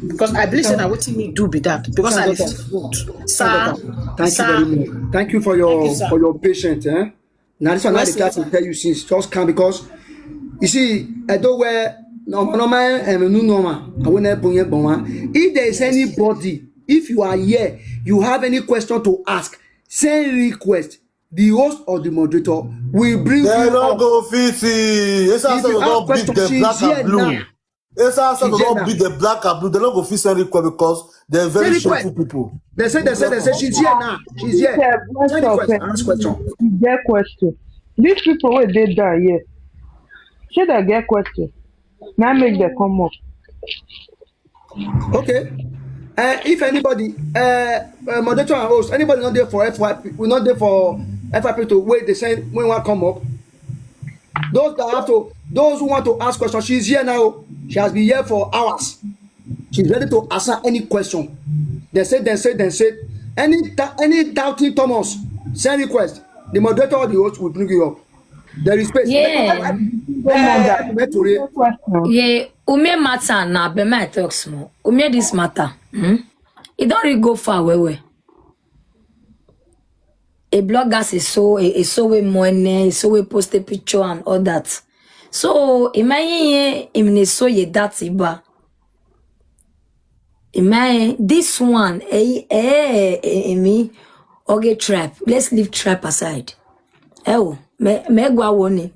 Because I believe say na wetin me do be that. Because I refuse food. Sir, Thank you very much. Thank you for your Thank you, sir. for your patience. Eh? Now this one I Mercy. try to tell you since just come because you see, I don't wear normal normal and new normal. I will never bring it. If there is anybody, if you are here, you have any question to ask, send request. the host or the moderator will bring They you no up. Go fit see. It's If also you have don't beat question, the she's black here and blue. Now. It's also She's here don't now. Beat the black and blue. They no go fit send request because they're very Send shameful request. People. They say, they say, they say she's here now. She's here. This, uh, voice Send of request. Ask question. Get question. These people wey dey down here, say they get question. Now make them come up. Okay. Uh, if anybody, uh, uh, moderator and host, anybody not there for F Y P, we not there for F Y P to wait. They say we want come up. Those that have to, those who want to ask questions, she's here now. She has been here for hours. She's ready to answer any question. They say, they say, they say, any da- any doubting Thomas, send request. The moderator or the host will bring you up. There is space. Yeah. Eh, Metori. Question. Yeah, Ume matter na be my talk small. Ume this matter. Hmm? It don't really go far well well. A blogger say so, a, a so we money, a so we post a picture and all that. So imagine him ne so ye that iba. Imagine this one, eh, eh, eh, eh, me, okay, trap. Let's leave trap aside. Oh, me, me gwa woni.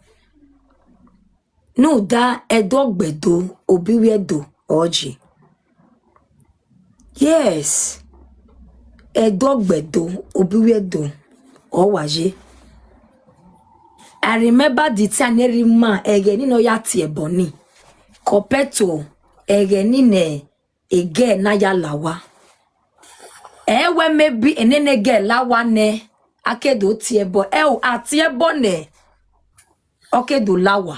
No, that edogbedo, obiwedo, oji. Yes. Edogbedo, obiwedo, owaje. I remember the time every man, egeni no ya tie boni. Compared to egeni ne, ege na ya lawa. Ewe maybe enene ge lawa ne, akedo tie bo, e o atie bo ne, okedo lawa.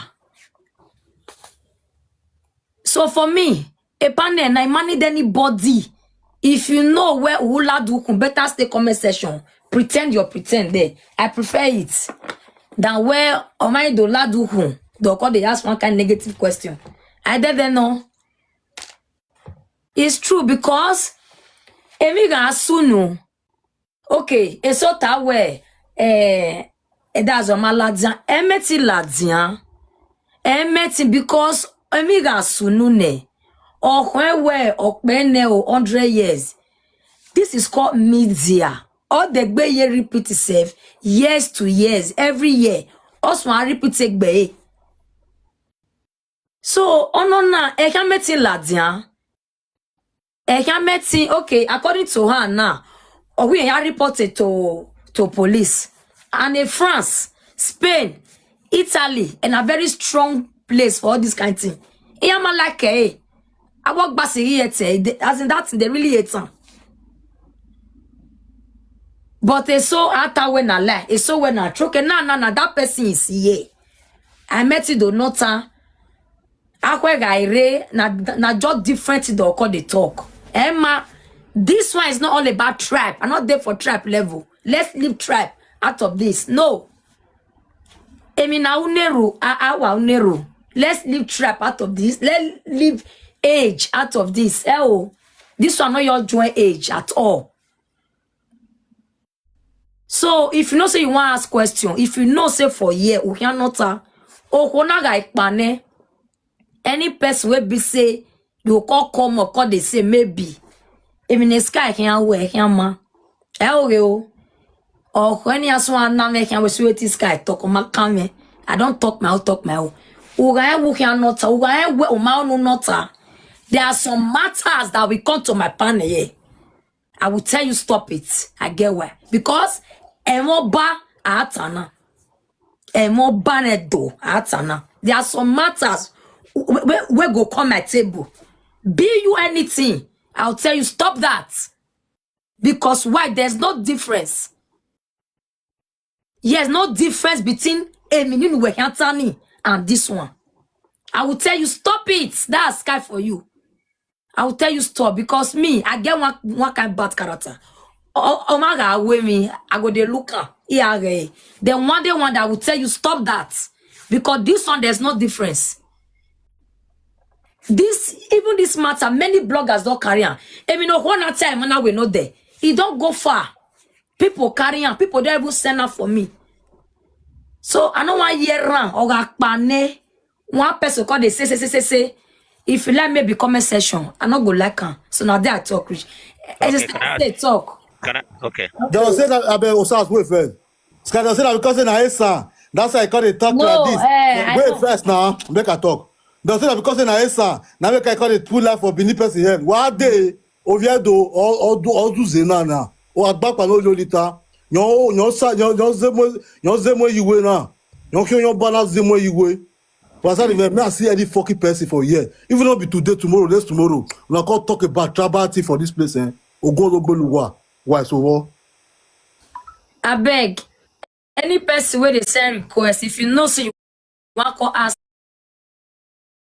So for me, a panel, I manage anybody. If you know where Ula Dukun, better stay comment section. Pretend you're pretend there. I prefer it than where Omai do Ladukun. They call they ask one kind negative question. I did they know. It's true because Emiga Asunu. Okay, eso ta we eh, eh that's on my ladian. Emeti ladian. Emeti because Emiga Asunu ne. Okwe we okpene o hundred years. This is called media. All the gbe ye repeat itself years to years, every year. Also, I repeat it gbe. So, ono na, e can meeting ladian. E can meeting, okay, according to her now, or we are reported to, to police. And in France, Spain, Italy, and a very strong place for all this kind of thing. Iyama like, eh, I walk back here, eh, they- as in that, they really hate them. But it's so after when I lie, it's so when I choke, na, na, na, that person is here. I met it, do not, uh, Akwe Gaire, na, na just different, the call the talk. Emma, this one is not all about tribe. I'm not there for tribe level. Let's leave tribe out of this. No. Emi na uneru, a, awa uneru. Let's leave tribe out of this. Let's leave age out of this. Eh, oh, this one not your joint age at all. So if you know say you want ask question, if you know say for here, we cannot, uh, oh, kona ga ikpane. Any person will be say, you call come or call they say maybe. Even the sky can wear, can ma. Eh, okay, oh. Or when you ask one, now make can we sweet this sky talk, ma come. I don't talk my own, talk my own. Uga, we cannot, uga, we, uma, no, not, uh. There are some matters that will come to my panel here. I will tell you, stop it. I get why. Because emo ba atana. Emo ba ne do atana. There are some matters we, we, we go come my table. Be you anything, I'll tell you, stop that. Because why? There's no difference. Yes, no difference between Emininu Wehiatani and this one. I will tell you, stop it. That's sky for you. I will tell you, stop, because me, I get one, one kind bad character. O- Omaga away me, I go dey look am. Yeah, okay. Then one day, one day, I will tell you, stop that. Because this one, there's no difference. This, even this matter, many bloggers don't carry on. I mean, no one time when I will not there. It don't go far. People carry on. People don't even send up for me. So I don't want hear run or gakpane. One person call they say, say, say, say, say. If you like me, be comment section. I not go like am. So now they are talk rich. I Okay, just can I they talk. Can I? Okay. Don't say that. I bet Osas wait first. Sky, dem say na because say na Esa. That's why I come dey talk No, like this. eh, I Wait know. First now, make I talk. Dem say na because say na Esa. Now make I come dey put life for Benin person head. One day, Oviedo, all all do all do zena na. O agbapa no lo lita. Yon yon sa yon yon zemo yon zemo iwe na. Yon ki yon bana zemo iwe. But I said, man, I see any fucking person for here. Even not be today, tomorrow, next tomorrow. When I come talk about tribal thing for this place, eh? Ogo Ogbeluwa. Why so what? Abeg, any person wey dey send request, if you know say you wan come ask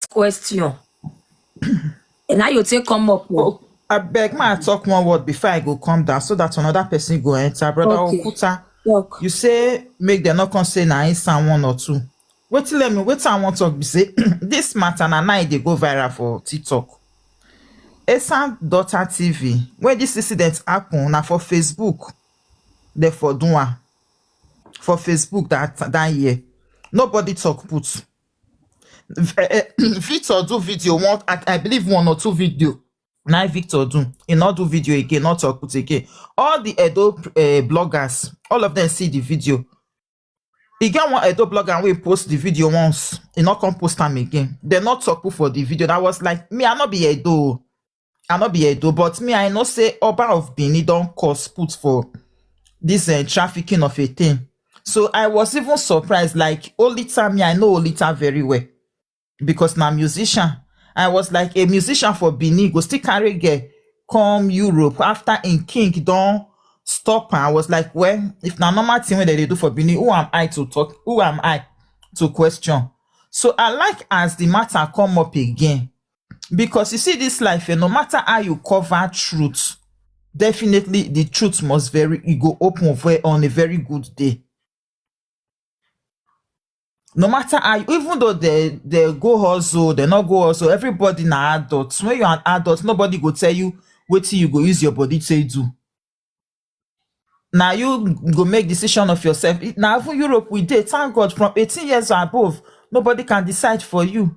question, and now you take come up. Oh. Oh, abeg, ma talk one word before I go come down so that another person go enter. Brother Okay. Okuta, Talk. You say make dem no come say na inside one or two. Wetin let me wetin I wan talk be say this matter na now e dey go viral for TikTok. Esan daughter T V, when this incident happen, na for Facebook dem for do am. For Facebook that that year, nobody talk put. V- eh, eh, Victor do video one, I, I believe one or two video. Now Victor do, he not do video again, not talk put again. All the Edo uh, bloggers, all of them see the video. He get one Edo blogger wey post the video once, he not come post am again. They not talk put for the video. That was like me, I not be Edo. I not be Edo, but me, I know say Oba of Benin don't cause put for this uh, trafficking of a thing. So I was even surprised, like Olita, me, I know Olita very well because na musician. I was like, a musician for Benin go still carry girl come Europe after in king don stop am. I was like, well, if na normal thing wey dem dey do for Benin, who am I to talk? Who am I to question? So I like as the matter come up again, because you see this life, eh, no matter how you cover truth, definitely the truth must very e go open very, on a very good day. No matter how, even though they they go hustle, they not go hustle. Everybody na adults. When you're an adult, nobody go tell you what you go use your body to do. Now you go make decision of yourself. It- Now even Europe we dey, thank God, from eighteen years and above, nobody can decide for you.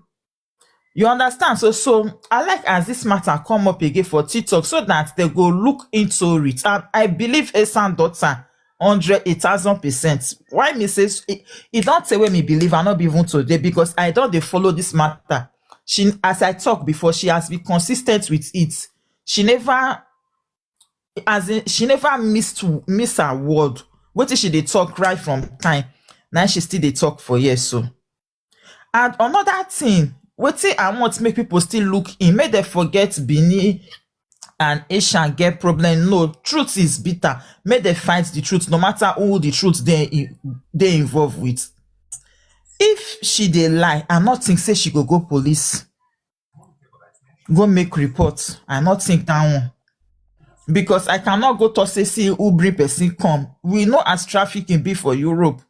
You understand? So so I like as this matter come up again for TikTok so that they go look into it. And I believe Esan daughter hundred, a thousand percent. Why me says it, it don't say when me believe I not be even today because I don't dey follow this matter. She, as I talk before, she has been consistent with it. She never, as in, she never missed miss her word. What did she dey talk right from time? Now she still dey talk for years so. And another thing, wetin I want make people still look in, make dem forget Benin and Asian get problem. No, truth is bitter. Make dem fight the truth, no matter who the truth dey in- dey involved with. If she dey lie, I not think say she go go police, go make report. I not think that one. Because I cannot go to say see who bring person come. We know as trafficking be for Europe.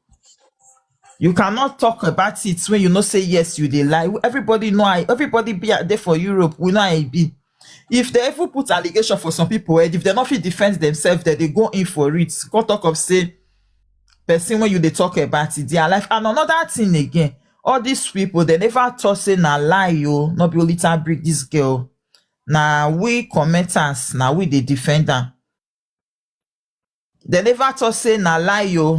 You cannot talk about it when you know say yes, you dey lie. Everybody know I everybody be out there for Europe. We know I be. If they even put allegation for some people, eh, if they not fit defend themselves, then they go in for it. Go talk of say person when you dey talk about it, their life. And another thing again, all these people they never thought say na lie, yo, not be only time bring this girl. Now we commenters, now we the defender. They never thought say na lie, yo.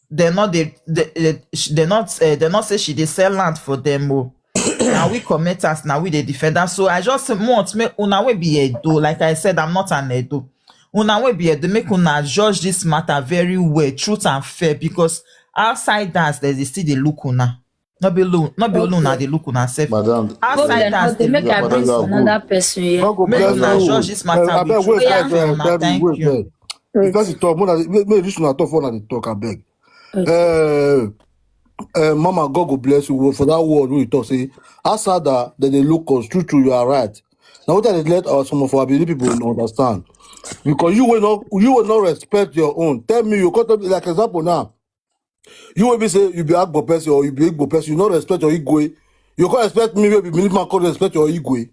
They not they they they, sh- they not uh, they not say she dey sell land for them, oh. Now we commenters, now we the defender. So I just want make una we be Edo. Like I said, I'm not an Edo. Una we be Edo. Make una judge this matter very well, truth and fair, because outsiders there's still dey look una. Not be alone, not be alone. Now Okay. They look una self. Madam, Outsiders Outsiders they they make look I una. bring Madam, another person here. God go Make bless una you. judge this matter Eh, with abeg, truth wait, and Yeah. guys, fair. eh, Una Daddy, thank wait, you. eh. Wait. Because you talk, more than, make, make this una talk for una dey talk, abeg. Okay. Eh, eh, Mama, God go bless you for that word wey you talk. Say, Asada, that they look us. True, true, you are right. Now, what I let our some of our Benin people understand, because you will not, you will not respect your own. Tell me, you come tell me like example now. You will be say you be Agbo person or you be Igbo person. You not respect your Igwe. You can't expect me, maybe Benin man can't respect your Igwe.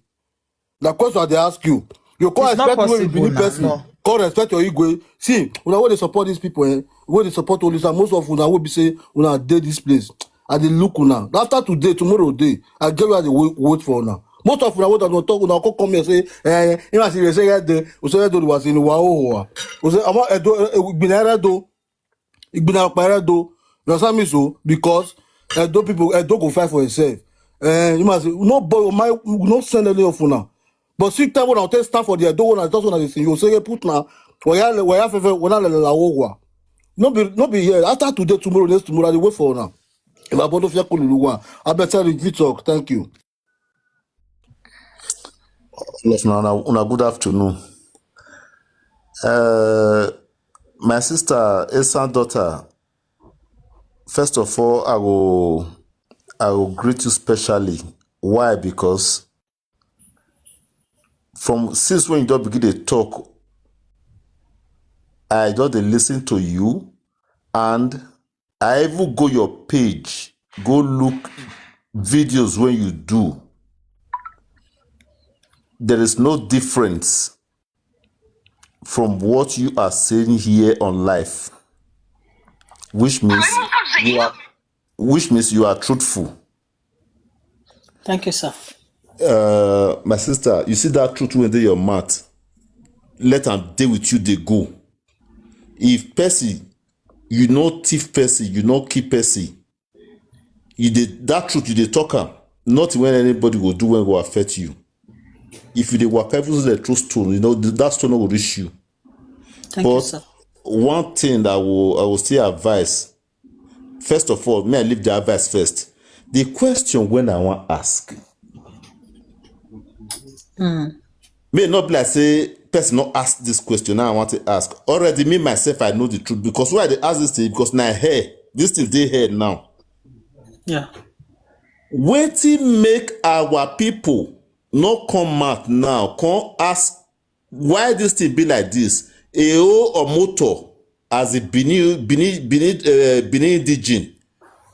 The question I dey ask you, you can't It's not expect me, maybe possible Benin now. person No. can't respect your Igwe. See, una wey dey support these people, eh? Wey dey support Olisa, most of una will be say una dey this place. I dey look una. After today, tomorrow day, I get where I dey wait, wait for una. Most of una wey don talk, una come come here say, eh, him as he say, yeah, the, we say, yeah, the was in Waoa. We say, I'm not, eh, do, eh, we be like that though. Igbina Okpara Edo. You understand me so? Because Edo people, Edo go fight for himself. Eh, you must no boy, my no send any of una. But see time when I take stand for the Edo one, I just wanna say you say put now. Waya waya fefe wona le la wo wa. No be no be here. After today, tomorrow, next tomorrow, I dey wait for una. If I bother fear kululu wa, I better you fit talk. Thank you. Yes, now una, una good afternoon. Uh, my sister, Esan daughter, first of all, I will I will greet you specially. Why? Because from since when you don begin dey talk, I don dey listen to you, and I even go your page, go look videos when you do. There is no difference from what you are saying here on live, which means you are, which means you are truthful. Thank you, sir. Uh, my sister, you see that truth wey dey your mouth, let am dey with you dey go. If person, you no thief person, you no kill person, you dey, that truth you dey talk am, nothing wey anybody go do wey go affect you. If you dey waka, even though dem throw stone, you know th- that stone no go reach you. Thank you, But sir. One thing that I will I will still advise. First of all, may I leave the advice first. The question when I want ask, Mm. may not be like say person not ask this question. Now I want to ask already. Me myself, I know the truth because why they ask this thing, because now here this thing dey here now. Yeah. Wetin make our people no come out now, come ask why this thing be like this? Eo or motor as a Benin Benin Benin uh, Benin indigene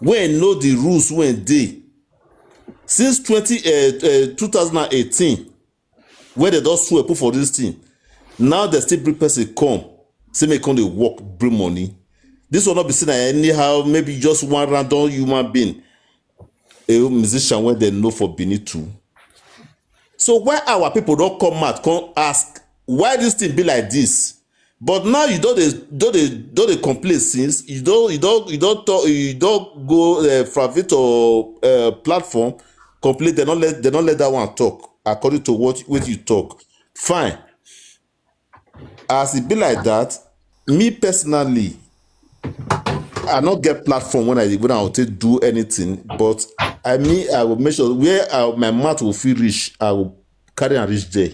wey know the rules wey dey since twenty uh, uh, two thousand and eighteen, wey dem don swear put for this thing. Now dem still bring person come say make come dey work, bring money. This one no be say na anyhow, maybe just one random human being, a musician wey dem know for Benin too. So why our people don come out come ask why this thing be like this? But now you don dey don dey don dey complain since you don you don you don talk you don go uh, Fravito uh, platform complain. They don't let they don't let that one talk according to what what you talk. Fine. As it be like that, me personally, I not get platform when I when I want to do anything, but I mean I will make sure where I, my mouth will feel reach, I will carry and reach there.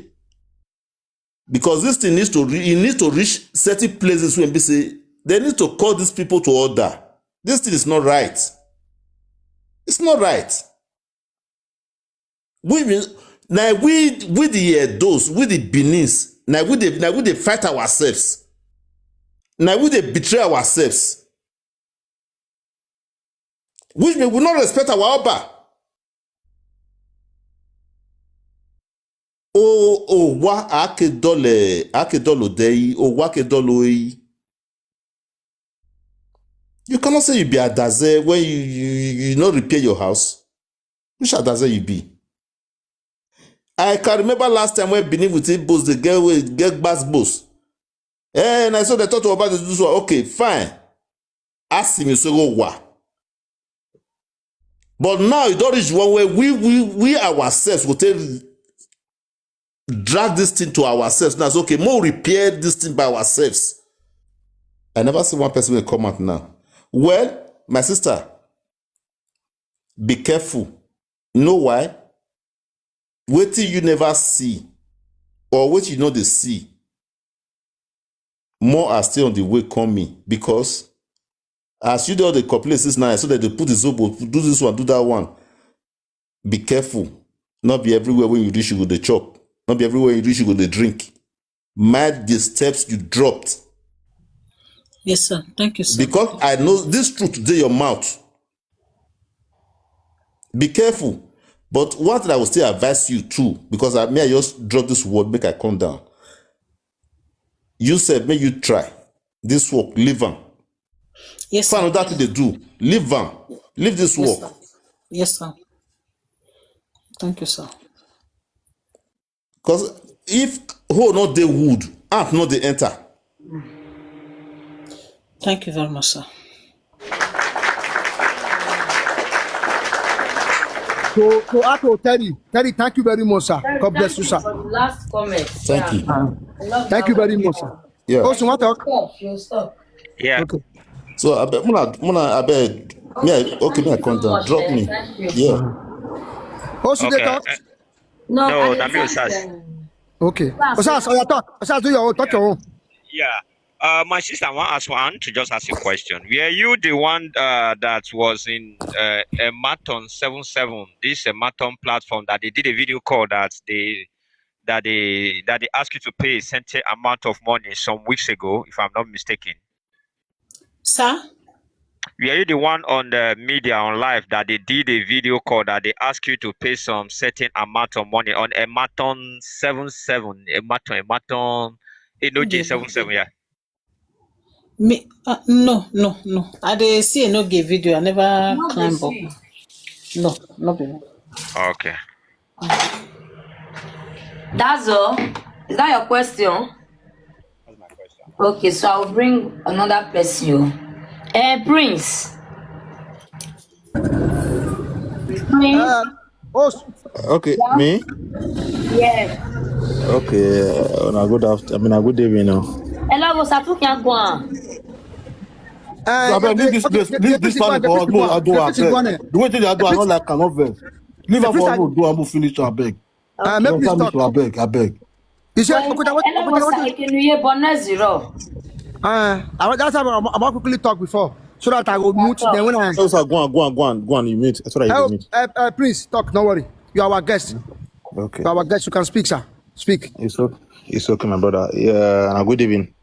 Because this thing needs to re- it needs to reach certain places when be say they need to call these people to order. This thing is not right. It's not right. We will- now we we the uh, those with the Benin's now we dey now we dey fight ourselves. Now we dey betray ourselves. Which means we not respect our Oba. Oh, oh, wa akedole akedolo dei oh wa akedolo ei. You cannot say you be adaze when you you you no repair your house. Which adaze you be? I can remember last time when Benin with Igbos they get away get gbas gbos. Eh, and I saw the thought about this one. Okay, fine. Ask him you say go wa. But now you don't reach one where we we we ourselves will take drag this thing to ourselves. Now it's okay, more repair this thing by ourselves. I never see one person will come out now. Well, my sister, be careful. You know why? Waiting you never see or what you know they see. More are still on the way coming because as you do all the complaints this night, so that they put the zobo, do this one, do that one. Be careful. Not be everywhere when you reach, you go the chop. Not be everywhere you reach, you go the drink. Mind the steps you dropped. Yes, sir. Thank you, sir. Because I know this truth today your mouth. Be careful. But one thing I will still advise you too, because I may I just drop this word, make I come down. You said, may you try this work, leave am. Yes, Find sir. Another thing they do, leave am, leave this Yes, work. Sir. Yes, sir. Thank you, sir. Because if hole not the wood, ant not the enter. Thank you very much, sir. To to add to Terry, Terry, thank you very much, sir. God bless you, sir. For the last comment. Thank you. Thank you very much, sir. Yeah. Osun, what talk? Stop, you stop. Yeah. Okay. So I beg, muna, muna, I beg. Me, I, okay, me, I come down. Drop me. Yeah. Osun, they Okay. talk. Uh, No, No, I that dey means thank us. them. Okay. That's Osas, oh, yeah, talk. Osas, do your own. Talk your own. yeah. Uh, my sister, I want to ask one to just ask a question. Were you the one uh, that was in uh, a marathon seven seven? This a marathon platform that they did a video call that they that they that they asked you to pay a certain amount of money some weeks ago, if I'm not mistaken. Sir? Were you the one on the media on live that they did a video call that they asked you to pay some certain amount of money on a marathon seven seven, a marathon, a marathon, a no J seven seven, yeah. Me, uh, no, no, no. I dey see a no give video. I never No, climb they up. see. No, no be me. Okay. That's all. Is that your question? That's my question. Okay, so I'll bring another person. Eh, Prince. Prince. Uh, Os, Okay, me? Yeah. Okay, uh, on a good after, I mean, a good evening now. Hello, Satuki Agwan. uh, Abeg, leave this place, leave this planet for us, go and do our beg. The way they do, I don't like, cannot vex. Leave her for us, do and finish our beg. Uh, make me Don't talk. Our beg, I beg. You see, Well, Okuta, what, hello, Okuta, what, Sir Ekenuye, Bonne Zero. uh, I, that's how I'm, I'm quickly talk before, so that I will mute. Then when I So, sir, go on, go on, go on, go on. You mute. That's what I help, mute. uh, uh, Prince, talk. No worry. You are our guest. Okay. You are our guest. You can speak, sir. Speak. It's okay. It's okay, my brother. Yeah, and good evening.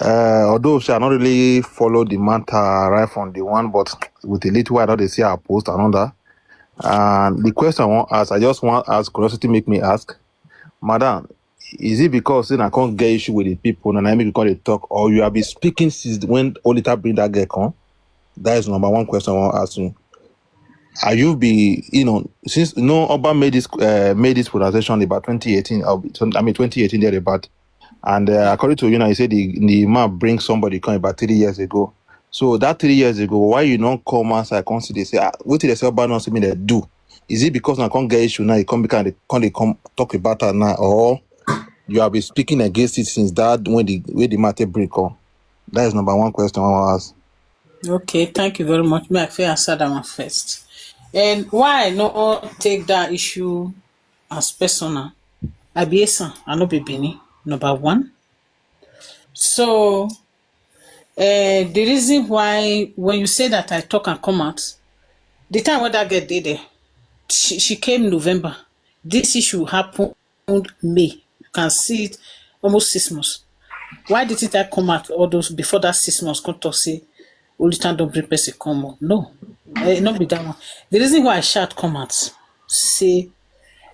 Uh, although sha, I not really follow the matter right from the one, but with the little while that they see our post and all that. And the question I want ask, I just want ask curiosity make me ask, Madam, is it because say I can't get issue with the people and I make you call the talk, or you have been speaking since when Olita bring that girl come? That is number one question I want to ask you. Are you be, you know, since no Oba made this uh, made this pronunciation about twenty eighteen, or, I mean twenty eighteen there about, and uh, according to you now, you said the, the man bring somebody come about three years ago. So that three years ago, why you not come outside? Come see they say, ah, what did they say about not see me they do? Is it because I can't get issue now? You come because they come they come talk about her now, or you have been speaking against it since that when the when the matter break on? That is number one question I want to ask. Okay, thank you very much. Me, I fit answer that one first. And why I no take that issue as personal? I be Esan, I no be Benin, number one. So, uh, the reason why when you say that I talk and come out, the time when that girl did there, she, she came November. This issue happened May. You can see it almost six months. Why didn't I come out all those before that six months? Come talk say, Olita don't bring person come on. No, eh, not be that one. The reason why I shout come out, say,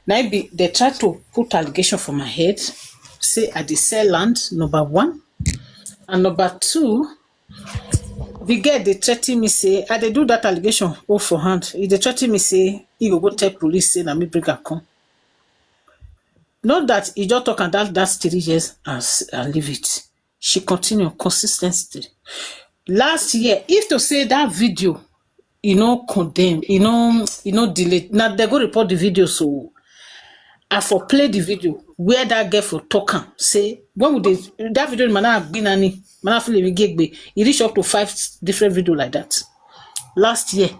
now be they try to put allegation for my head, say I dey sell land, number one. And number two, the girl they threaten me, say, I dey do that allegation, oh, for hand. He dey threaten me, say, he go go tell police, say, na me bring her come. Not that he just talk and that that's three years and, s- and leave it. She continue consistently. Last year, if to say that video, you know, condemn, you know, you know, delete. Now they go report the video, so I for play the video where that girl for talk am say when we dey that video man na gbin ani man na feel me gegbe. E reach up to five different video like that last year.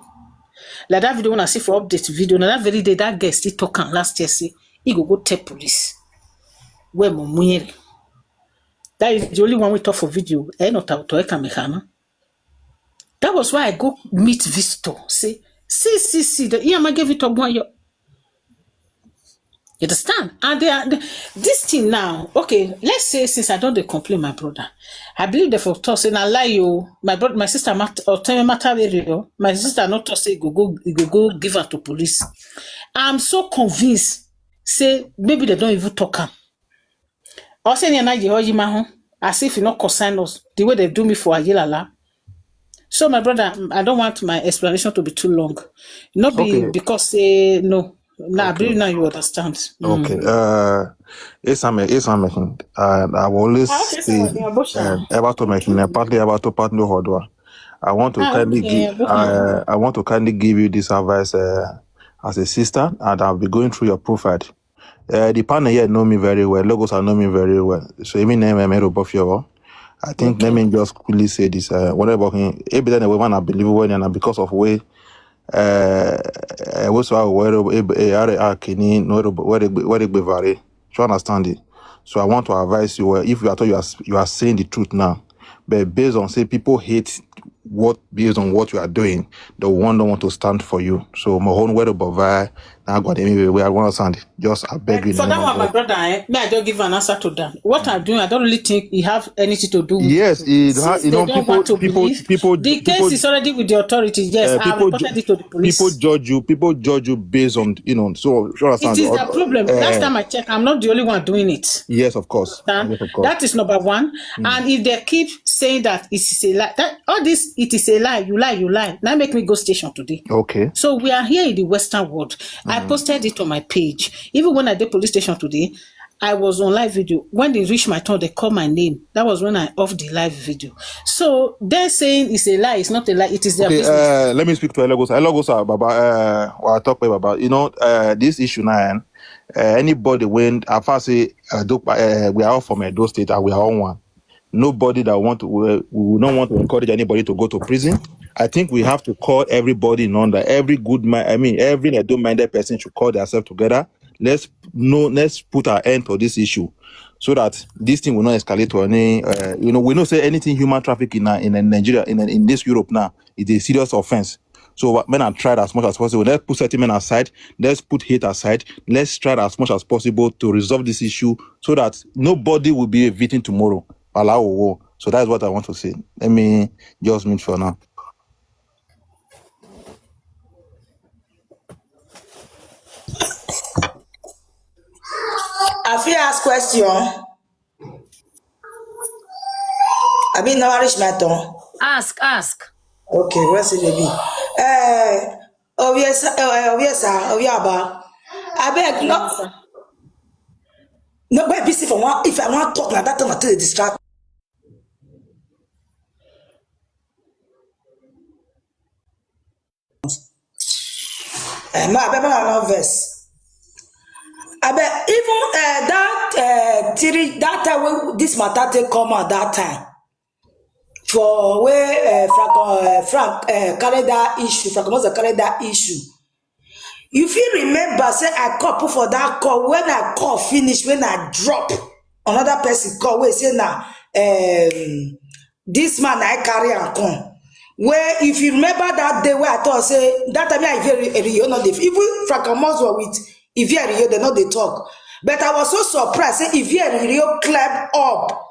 Like that video when I see for update video, na that very day that girl still talk am last year say he go go tell police. Where mo muyere? That is the only one we talk for video. Eh, not out to Ekamekana. That was why I go meet visitor. Say, see, see, see. The Iyama gave it up one year. You understand? And they are they, this thing now. Okay, let's say since I don't dey complain, my brother, I believe the for talk say na lie you. My brother, my sister, mat- or tell me matter very well. My sister not to say go go go go give her to police. I'm so convinced. Say maybe they don't even talk am. Or say na you hold him as if you not concern us the way they do me for Ayilala. So my brother, mm, I don't want my explanation to be too long. Not be Okay. Because say no, Now, I believe now you understand. Mm. Okay. Uh, Esame, Esame, uh, I will always Ah, okay, say, so, yeah, Bosha. uh, Ebato Mekine, partly Ebato, partly Hodwa. I want to Ah, kindly okay, give, Bosha. uh, I want to kindly give you this advice uh, as a sister, and I'll be going through your profile. Uh, the panel here know me very well. Logos, I know me very well. So even name Emero Bofiowo. I think let Okay. me just quickly say this. Uh, whatever him, ebi then woman I believe when and because of way, uh, uh, what's our where are akini no where where vary. Do you understand it? So I want to advise you. Well, if you are told you are s- you are saying the truth now, but based on say people hate what based on what you are doing, the one don't want to stand for you. So my own where bovai now got anyway where I want to stand. Just I beg Eh, you. for in the that name of one, my God. Brother, eh, may I just give an answer to that? What I'm doing, I don't really think it have anything to do with Yes, it. It ha- Since you they know don't people want to people believe, people the case people is already with the authorities. Yes, uh, I people reported ju- it to the people police. Judge you. People judge you based on you know. So you It understand? is Uh, their problem. Last uh, time I checked, I'm not the only one doing it. yes, of course. Understand? Yes, of course. That is number one. And if they keep saying that it is a lie, that all this it is a lie, you lie, you lie. Now make me go station today. Okay. So we are here in the Western world. I posted it on my page. Even when I did police station today, I was on live video. When they reached my turn, they called my name. That was when I off the live video. So they're saying it's a lie. It's not a lie. It is their Okay, business. Uh, let me speak to Elogos. Elogos, uh, Baba, uh, well, I talk about Baba. You know, uh, this issue now, uh, anybody when I first say uh, Edo- uh, we are all from Edo State and we are all one. Nobody that want to, we, we will not want to encourage anybody to go to prison. I think we have to call everybody in under every good man. I mean, every Edo-minded person should call themselves together. Let's no, let's put an end to this issue so that this thing will not escalate to any. Uh, you know, we know say anything human trafficking now in, in Nigeria, in in this Europe now, is a serious offense. So what men are tried as much as possible. Let's put sentiment aside. Let's put hate aside. Let's try as much as possible to resolve this issue so that nobody will be a victim tomorrow. Allow war. So that's what I want to say. Let me just meet for now. I fit ask question. I mean, never reach my turn. Ask, ask. Okay, where's the baby? Eh, oh yes, oh yes, sir. Oh yeah, ba. I beg no. No, wait, busy for one. If I want talk like that, time I tell you distract. Eh, ma, abeg, make I no vex. Abeg, even eh, that eh, three that time when this matter take come out that time for where eh, Frank eh, Frank eh, carry that issue, Frank Omoza carry that issue. You fit remember say I call put for that call, when I call finish, when I drop another person call wey say na um, this man I carry am come. Well, if you remember that day where I thought say that time I very you know the even Frank Omoza with Ivy Ariyo, they know they talk. But I was so surprised say Ivy Ariyo climb up.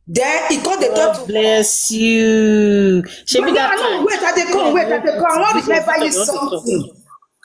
Then he called the God talk. Bless you. Shebi No, that no, time. Wait, I dey come, wait, I dey come. I want to This was remember you this was something.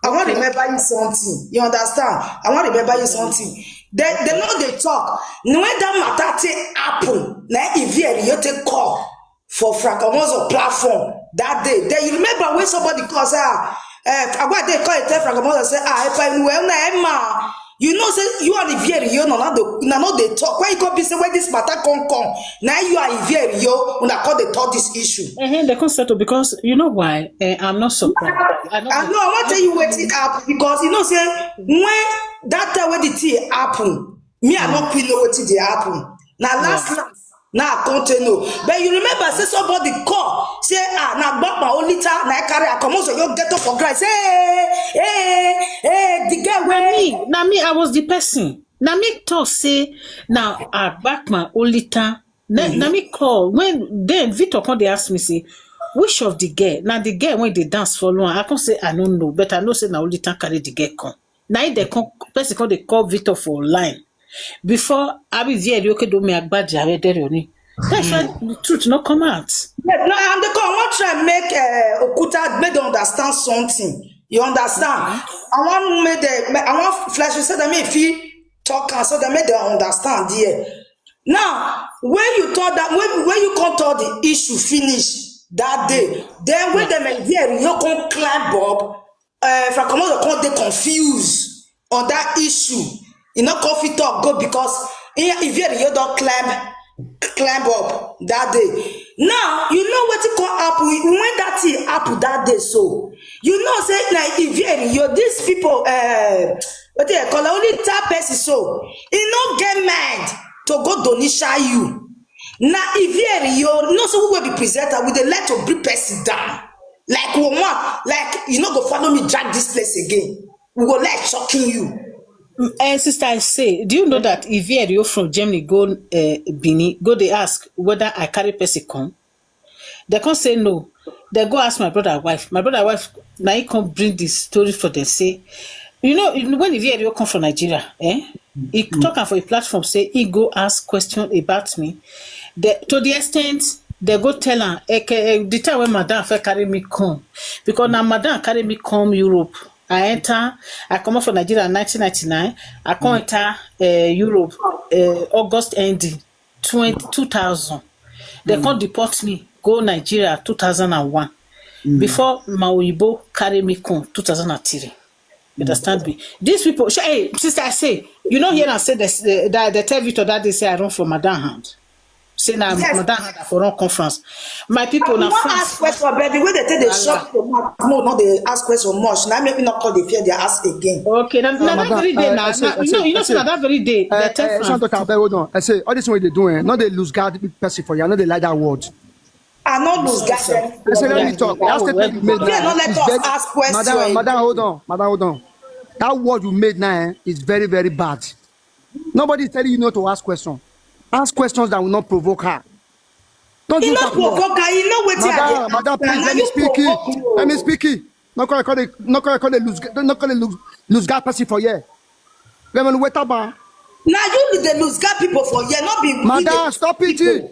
I want to remember you something. You understand? I want to remember you something. They, they know they talk. When that matter take happen, na Ivy Ariyo take call for Frank Omoza platform that day. Then you remember when somebody call say, ah, eh, I go dey call it tell Frank Omoza say, ah, if I well na Emma. You know say you and Ivy Ariyo no na dey na no dey talk. When you come be say when this matter come come, na you and Ivy Ariyo una come dey talk this issue. Eh, they come settle because you know why? Eh, I'm not surprised. I know. I know I wan tell you wetin happen because you know say when that time wey the thing happen, me I no quick know wetin dey happen. Na last last na I come take know. But you remember say somebody call say ah na gbapa olita na I carry am comot so you get up for ground say hey hey hey the girl Na wey me, na me, I was the person. Na me talk say na Agbakma Olita. Na, na me call when then Victor come dey ask me say which of the girl? Na the girl when they dance for long. I come say I don't know, but I know say na Olita carry the girl come. Na him they come person come they call Victor for line before Abi Vieri okay do me agbaja we dere oni. That's why the truth no come out. Yes, no, and the call I wan try make uh, Okuta make dem understand something. You understand? I wan make dem I wan flash you so that me fit talk am so that make dem understand there. Now, when you talk that when when you come talk the issue finish that day, then when dem hear you come climb up, uh, Frank Omoza come dey confused. on that issue. You no come fit talk go because Iveriyo don climb climb up that day. Now you know wetin come happen when that thing happen that day. So you know say na Iveriyo, these people, uh, wetin I call, only third person, so e no get mind to go donisha you. Na Iveriyo, you know, so we will be presenter with the let to bring person down. Like we want, like you no go follow me drag this place again. We go like shocking you. Uh, sister, I say, do you know that Iveriyo from Germany go uh, Benin, go they ask whether I carry person come? They can't say no. They go ask my brother wife. My brother wife, now he come bring this story for them. Say, you know, when Iveriyo come from Nigeria, eh? He talk am for a platform, say he go ask question about me. The, to the extent they go tell am, eh, the time when madam first carry me come, because now madam carry me come Europe. I enter, I come up from Nigeria in nineteen ninety-nine. I come enter uh, Europe uh, August ending twenty, two thousand. They come deport me, go Nigeria two thousand and one. Before Maoyibo carry me come two thousand and three. You understand me? These people, hey, sister, I say, you know, here I say this, uh, that they tell Victor that they say I run for madam hand. Say na madam hand for run conference. My people, na France. Ask question, but the way they take the shop, no, no, they ask question much. Now make me not call the fear they ask again. Okay, now, now that very day, now, you know, you know, say that very day, they tell France. Hold on. I say all this way they doing, not they lose guard person for you. I know they like that word. I no lose guard. I say let me talk. That statement you made now. Let us ask question. Madam, madam, hold on, madam, hold on. That word you made now eh, is very, very bad. Nobody is telling you not to ask questions. Ask questions that will not provoke her. Don't you not provoke her. You know what? Madam, madam, please let me speak it. Let me speak it. No call, call it, no call, call it lose, no call it lose, lose guard person for here. Let me wait up. Now you dey lose guard people for here, not be. Madam, stop it.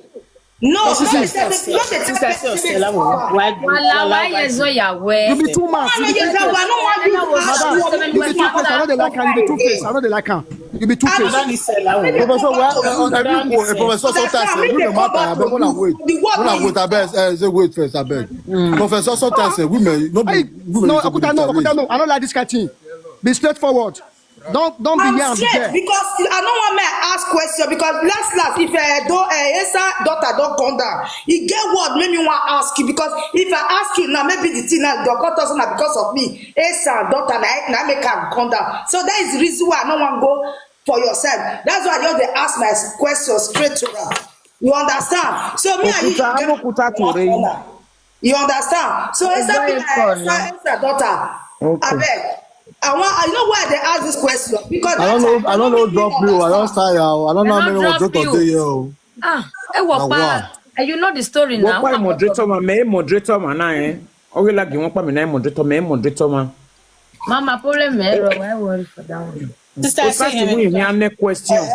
No, sister, sister, sister, why, why, why, why, why, You be too much. You be too face. Madam, you be too face. I know they like her. You be too face. I know they like her. You be too face. Professor, well, uh, uh, Professor, sometimes eh, women matter. I beg, una wait. Una wait. I beg, eh, say wait first. I beg. Professor, sometimes eh, women, no be, hey, women no, Okuta, no, Okuta, no. I don't like this kind of thing. Be straightforward. Don't, don't be here and be there. Because I don't want me ask question because last, last, if I do, uh, Esa daughter don't come down, he get word make me want ask you because if I ask you now, maybe the thing now, the court doesn't because of me. Esa daughter, now, now make her come down. So that is the reason why I don't want go for yourself. That's why I just dey ask my question straight to her. You understand? So me and you, Okuta, Okuta Ture. You understand? So Esther be my Esther, Esther daughter. Okay. I beg. I want. I know why they ask this question because I don't know. I don't know. Drop you. I don't say. I don't know how many drop you. Ah, eh, what? And you know the story now. What moderator man? Me moderator man? Eh. Okay, like you want me? Me moderator. Me moderator man. Mama, problem, eh? Why worry for that one? Sister, I say you have a question.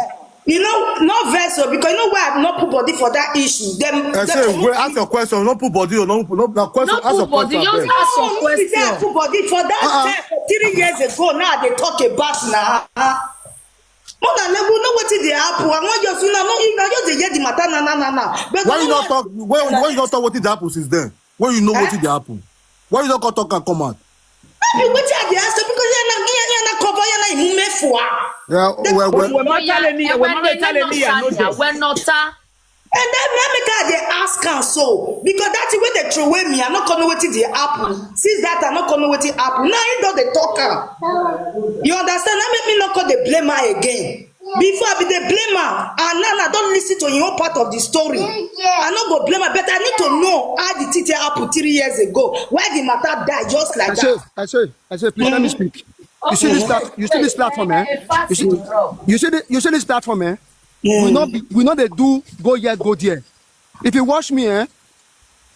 You know, no verse, oh, because you know why I've not put body for that issue. Them, I say, wait, ask your question. Don't put body, oh, no, no, no question. Not ask put your body, question. Just ask your question. Put body for that uh-uh. Time, three years ago. Now they talk about now. More than level, know what did they happen. I want you to know, no, you know, you hear the matter, na na na na. But why you not talk? Why, why you not talk what did happen since then? When you know eh? What did happen? Why you not go talk and come out? Abi wetin I dey ask you because you na you na cover you na imu mefua. Yeah, well, well. We're not telling you. We're not telling you. No, we're not. And then me make I dey ask am so because that thing wey dey throw away me, I no come know wetin dey happen. Since that I no come know wetin happen. Now he don dey talk am. You understand? That make me no come dey blame her again. Before I be dey blame am, and now I don listen to your own part of the story. I no go blame am, but I need to know how the thing take happen three years ago. Why the matter die just like that? I say, I say, I say, please let me speak. You see this plat- you see this platform, eh? You see, you see, the, you see this platform, eh? Mm. We not be, we not they do go here, go there. If you watch me, eh?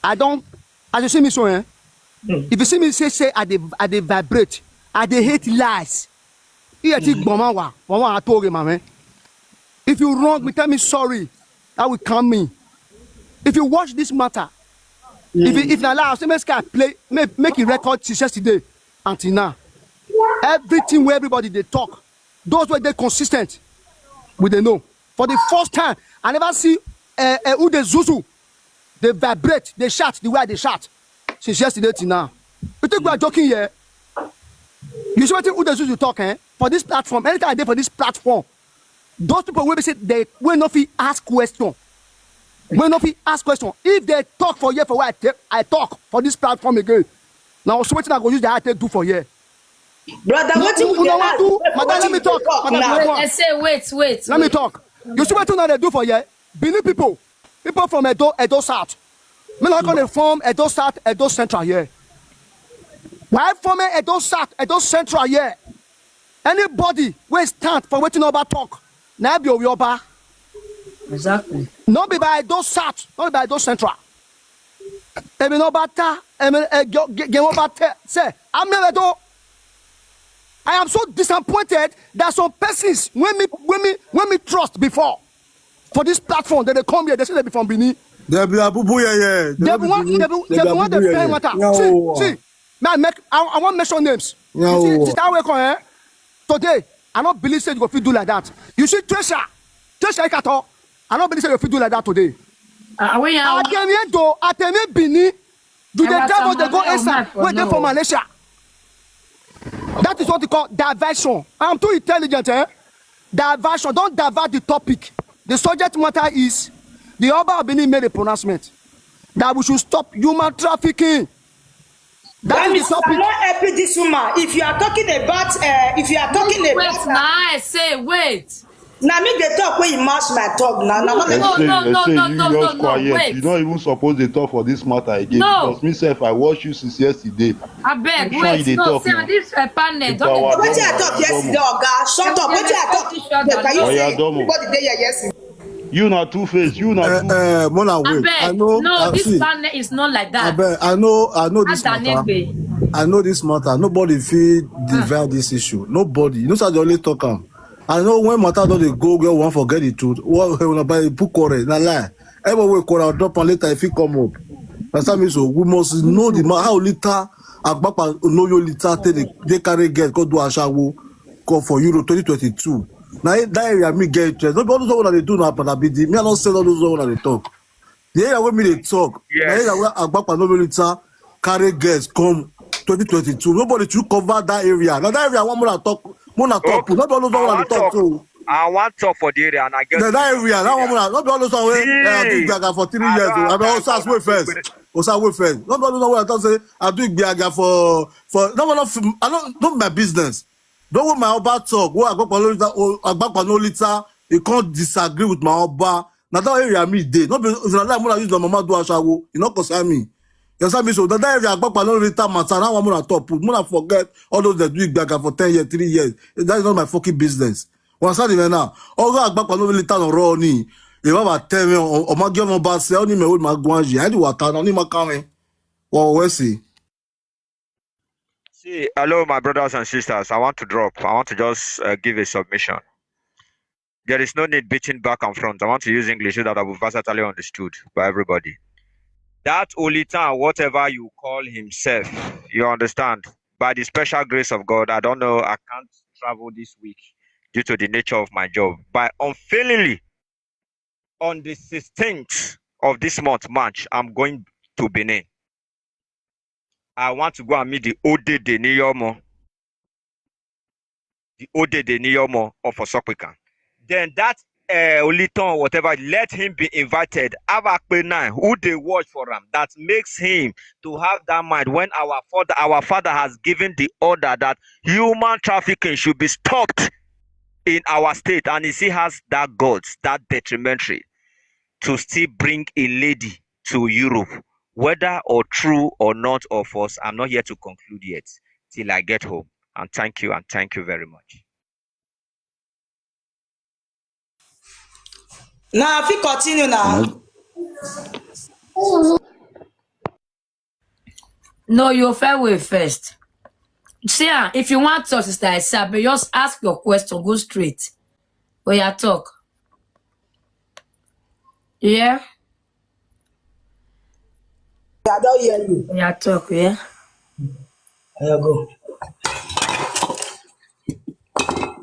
I don't. As you see me so, eh? Mm. If you see me say say I they I they vibrate, I they hate lies. Iye ti gbọ̀n máa wà, wọ́n wà á tó oge màmẹ́. If you wrong me, tell me sorry. That will calm me. If you watch this matter, if you, if na lie, I say make sky play, make make it record since yesterday until now. Everything where everybody they talk, those where they consistent, we they know. For the first time, I never see uh, uh, who they zuzu, they vibrate, they shout the way they shout since yesterday till now. You think we are joking here? You see wetin Udezu dey talk, eh? For this platform, anytime I dey for this platform, those people wey be say they wey no fit ask question, wey no fit ask question. If they talk for here for where I take I talk for this platform again, now so wetin I go use the eye take do for here? Brother, wetin we Una dey wan ask? do? Wetin Madam, let we me dey talk. talk Madam, now? let me Wait, I say wait, wait, Let me wait. talk. You see wetin una dey do for here? Benin people, people from Edo, Edo South. Me not gonna form Edo South, Edo Central here. Why form Edo South, Edo Central here? Anybody wey stand for wetin Oba talk, na be Oba. Exactly. No be by Edo South, no be by Edo Central. Emi no bata, emi eh, ge- ge- ge- no bata. Say, I'm never do. I am so disappointed that some persons when me when me when me trust before for this platform that they come here, they say they be from Benin. They be abubu yeye. They be one, they be, they be one, they fair matter. See, see, man, make I, I want mention names. You see, No. Sister Aweko, eh? Today, I don't believe say you go fit do like that. You see, Tresha, Tresha Ikato, I don't believe say you fit do like that today. Are we now? Atemi Edo, Atemi Benin, you dey Ẹ wá tell us sọ they go ọmọ answer náà for wey dey for now. Malaysia. That is what you call diversion. I'm too intelligent, eh? Diversion. Don't divert the topic. The subject matter is the Oba of Benin made a pronouncement that we should stop human trafficking. That That is means the you are topic. Not helping this woman. If you are talking about, uh, if you are talking Wait, about, now I say wait. Now me dey talk when you match my talk. Now, now, No, I not no, say, no, I no, say, no, you no, no, just no, quiet. wait. You don't even suppose to talk for this matter again. No. Because myself, I watch you since yesterday. I beg, Which one you wait, dey no, talk see, now? on this uh, panel, If don't our dey Wetin I Domo, talk our yesterday, Domo. Oga? Shut up. Wetin I talk? Shut up. Can you Oya say Domo. Everybody dey here yesterday. You na two face. You na Uh, two. uh, Mona, I wait. beg, I know. no, I this see. Panel is not like I that. beg. I know. I know this That's an matter. egbe. I know this matter. Nobody fit divert this issue. Nobody. You know, so they only talk am. I know when matter don dey go, girl wan forget the truth. What when I buy put quarrel, na lie. Everyone will quarrel, drop am later if he come up. That's how me so we must know the ma- how later Agbapa know you later take the they carry girl go do ashawo come for Euro twenty twenty-two. Now that area me get interest. No be all those one they do na panabidi. Me I don't sell all those one they talk. The area where me they talk. The Yes. Area where Agbapa know you later carry girls come twenty twenty-two. Nobody to cover that area. Now that area one more talk, more talk. Okay. Not all those I one want they talk talk. So I want talk for the area and I get the, that area, that one area. more. Not all those one where uh, big See, gaga for three I years. don't Oh. I have mean, time Osas for way that. First. Osas way first. Not all those one where I talk say I do gaga for for no one of I don't not my business. Don't want my Oba talk. What Agbapa no later, oh, Agbapa no later. You can't disagree with my Oba. Now that area me dey. Not be if na like when I use the mama do ashawo. You not concern me. You understand me? So that, that area Agbapa no later matter. Now I'm gonna talk. Put. When I forget all those that do it gaga for ten years, three years. That is not my fucking business. What's that even now? All that Agbapa no later no running. If I tell me, or my girl no bad say only me with my guanji. I do what I only my coming. Well, we'll see. See, hello, my brothers and sisters. I want to drop. I want to just uh, give a submission. There is no need beating back and front. I want to use English so that I will be versatilely understood by everybody. That Olitan, whatever you call himself, you understand, by the special grace of God, I don't know, I can't travel this week due to the nature of my job. By unfailingly, on the sixteenth of this month, March, I'm going to Benin. I want to go and meet the Odede Niyomo. The Odede Niyomo of Osopikan. Then that uh, Oliton, whatever, let him be invited. Abakpe nine, who they watch for him, that makes him to have that mind when our father, our father has given the order that human trafficking should be stopped in our state, and he still has that guts, that detrimentary to still bring a lady to Europe. Whether or true or not or false, I'm not here to conclude yet till I get home. And thank you, and thank you very much. Now, if you continue now. No, you fair way first. See, ah, if you want to, sister Isabe, just ask your question, go straight. Oya talk. Yeah. I don't hear you. Oya talk, yeah. There you go.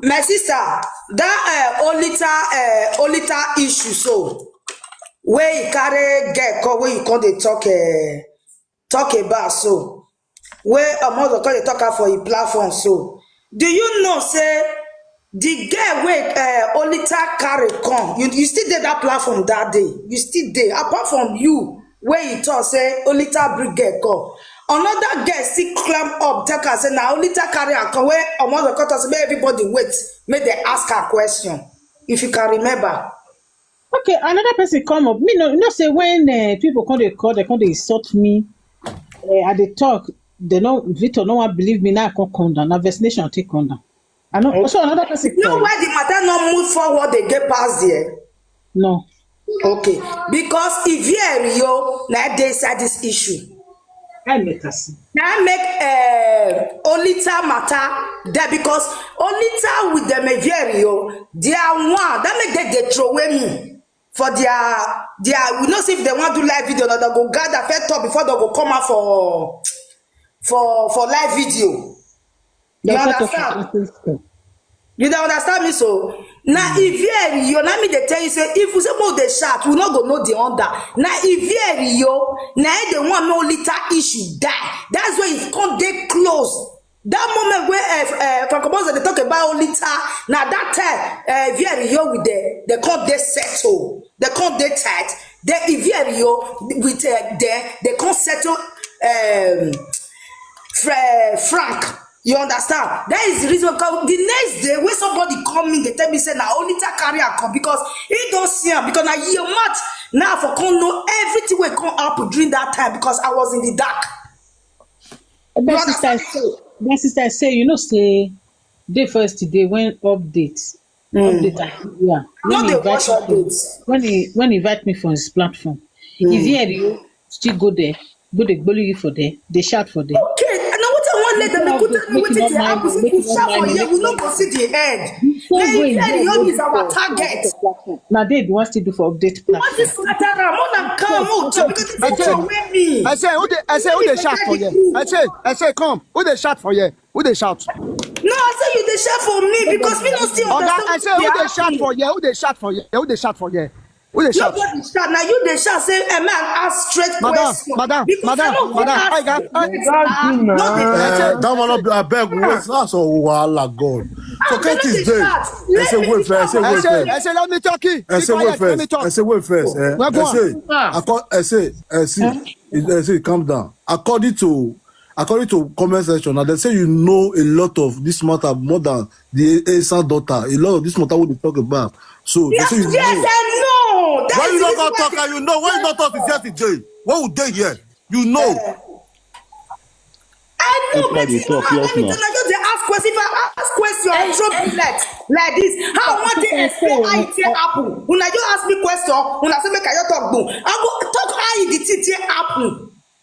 My sister, that uh, Olita, uh, Olita issue, so where you carry get call where you come dey talk uh, talk about so where a mother come dey talk am for a platform so Do you know say the girl wey uh, Olita carry come, you, you still dey that platform that day? You still dey, apart from you wey you talk say Olita bring girl come, another girl still climb up, take her say na Olita carry her come, wey Omozo come talk say make everybody wait, make dem ask her question, if you can remember. Okay, another person come up. Me no, you know say when uh, people come dey call, they come dey insult me. Uh, I dey talk. They no, Victor no one believe me. Now I come come down. Now vaccination take come down. I know. Also another person. You know why the matter no move forward? They get past there. No. Okay, because Ivie Erio na dey inside this issue. I make us. That make uh, Olita matter there, because Olita with them Ivie Erio, they are one. That make they, they throw away me for their their. We know see if they want to live video, they go gather first top before they go come out for for for live video. You understand? You don't understand me so? Now Ivie Erio, now me they tell you say if we say more they shout, we not go know the under. Now Ivie Erio, now they want no little issue die. That's why it can't dey close. That moment where uh, uh, Frank Omoza they talk about little, now that time uh, Ivie Erio with the they can't they settle, they can't they tight. Then Ivie Erio with uh, they they can't settle um, Fra- Frank. You understand? That is the reason because the next day when somebody call me, they tell me say na Olita carry am come because he don't see am because na your match now for come know everything wey come happen during that time because I was in the dark. But sister, say, but sister, say you know say day first today when update, update, yeah. No, When they invite watch me from, updates. when he when he invite me from his platform, if he hear you still go there, go dey gbolo you for there, dey shout for there. Okay, and now what I want let them Make put it me wetin not dey mind, happen. Say make we it not shout for mind. here, we no go see the end. Before Then going you there, hear go you is our before. Target. Now they want still do for update What platform. is scatter am? More than calm, more talk because it's Eche, not away me. Eche, who dey, Eche, who dey shout for here? Eche, Eche, come. Who dey shout for here? Who dey shout? No, I say you dey shout for me because me no still Oga, understand. Eche, who dey shout for here? Who dey shout for here? Who dey shout for here? Who dey shout? Nobody shout. Now you dey shout say a man ask straight Madam, question. madam, Because madam, I no fit madam, ask I got- straight. Don't Ah, do no now. dey Eh, that one of the abeg wait, that's all wahala God. Forget no this dey day. shout. I say wait first. I say wait Eche, first. Eche, let me talk. It. I say wait first. I say wait first. Eh? Well, go I on. say I call. I say I see. I say calm down. According to according to comment section, now they say you know a lot of this matter more than the Esa daughter. A lot of this matter we dey talk about. So they Yes, say you yes, know. I know. That Why is you the not reason gonna why talk? And you know why you not talk is yesterday. What would they hear? You know. I know, That's why but they you know talk, how yes, many ma. times I just dey ask question. If I ask question, I throw bullet like this. How I want to explain how it take happen? Una just ask me question. Una say make I just talk boom. I go talk how the thing take happen.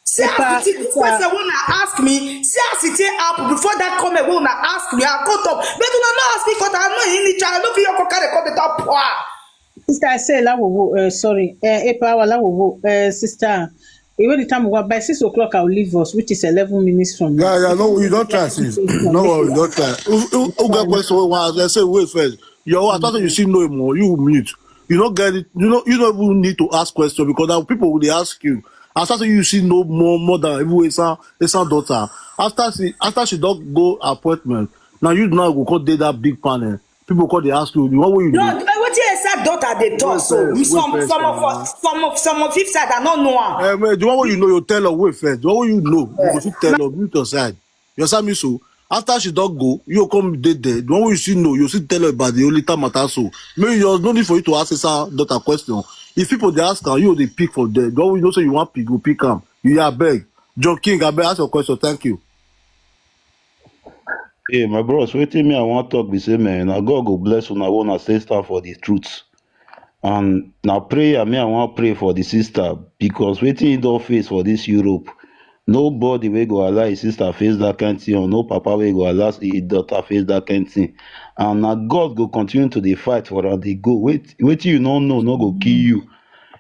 See as the thing, the question when I ask me, see as it take happen before that comment when I ask me, I go talk. But una no ask me because I know in the child, I no fit your carry come talk poor. Sister, I say Lawowo, uh, sorry, uh, Epa Lawowo, uh, sister. Even the time we by six o'clock, I'll leave us, which is eleven minutes from now. Yeah, yeah, no, you don't try, sis. No, you don't try. Who, who, who get question? One, they say wait first. Your own, after you see no more, you mute. You don't get it. You know, you don't even need to ask question because now people will dey ask you. After you see no more more than even Esa Esa daughter. After she after she don't go appointment, now you now go call dey that big panel. People call they ask you, you what will you No, do? uh, wetin Esa daughter dey talk so? Wait first, Some wait some of first, us, some of some of Ifsa that no know am. Eh, man, the one wey you know, you tell her wait first. The one wey you know, you go fit tell her mute your side. You understand me so? After she don't go, you come dey there. The one wey you see no, you still tell her about the only time matter so. Maybe there's no need for you to ask her daughter question. If people they ask her, you dey pick for them. The one wey you know say you want pick, go pick am. You are beg. John King, I beg ask your question. Thank you. Hey, my bros, wetin me I wan talk be say, man, na God go bless una when una say stand for the truth. And na prayer me I wan pray for the sister because wetin he don face for this Europe, nobody wey go allow his sister face that kind thing, or no papa wey go allow his daughter face that kind thing. And na God go continue to dey fight for am dey go. Wait, wetin you no know no go kill you.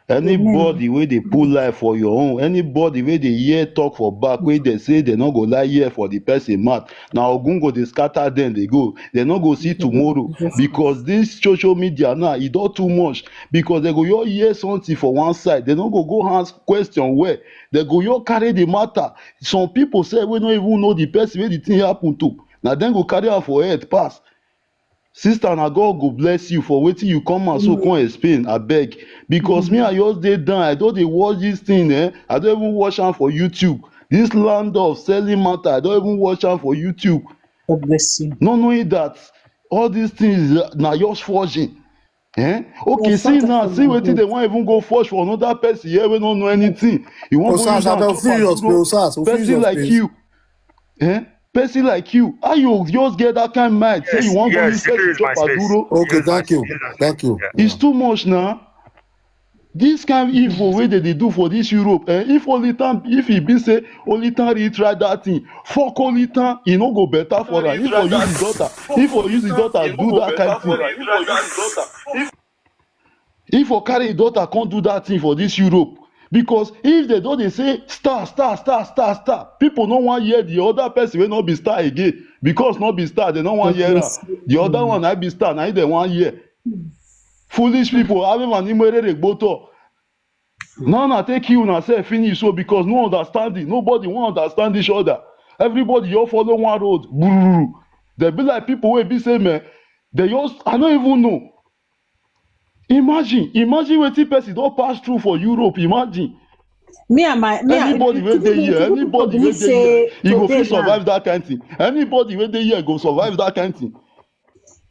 Anybody wey dey put life for your own, anybody wey dey hear talk for back, wey dey say they no go lie hear for the person mouth, na ogun go dey scatter them dey go. They no go see tomorrow because this social media now e don too much. Because they go just hear something for one side, they no go go ask question well. They go just carry the matter. Some people say we no even know the person wey the thing happen to. Na dem go carry am for head pass. Sister, na God go bless you for wetin you come out so come explain, abeg. Because me, I just dey down, I don dey watch this thing, eh? I don even watch am for YouTube. This land of selling matter, I don even watch am for YouTube. God bless you. Not knowing that all these things na just forging. Eh? Okay, see now, see wetin they wan even go forge for another person here wey no know anything. You wan go use am chop am duro. Person like you. Eh? Person like you, how you just get that kind mind say you wan go use person chop am duro? Okay, thank you. Thank you. It's too much now. This kind evil wey they dey do for this Europe, eh? If Olitan, if e be say Olitan really try that thing, fuck Olitan, e no go better for am. If for use the daughter, if for use the daughter do that kind thing, if for carry the daughter come do that thing for this Europe, because if they don dey say star, star, star, star, star, people no wan hear the other person wey no be star again, because no be star, they no wan hear am. The other one na be star, na im they wan hear. Foolish people, having an imere regboto. Now na take you na sef finish so, because no understanding, nobody wan understand each other. Everybody just follow one road. Brrr. They be like people wey be say, man, they just, I no even know. Imagine, imagine wetin person don pass through for Europe. Imagine. Me and my me and Anybody wey dey here, anybody wey dey here, e go fit survive that kind thing. Anybody wey dey here go survive that kind thing.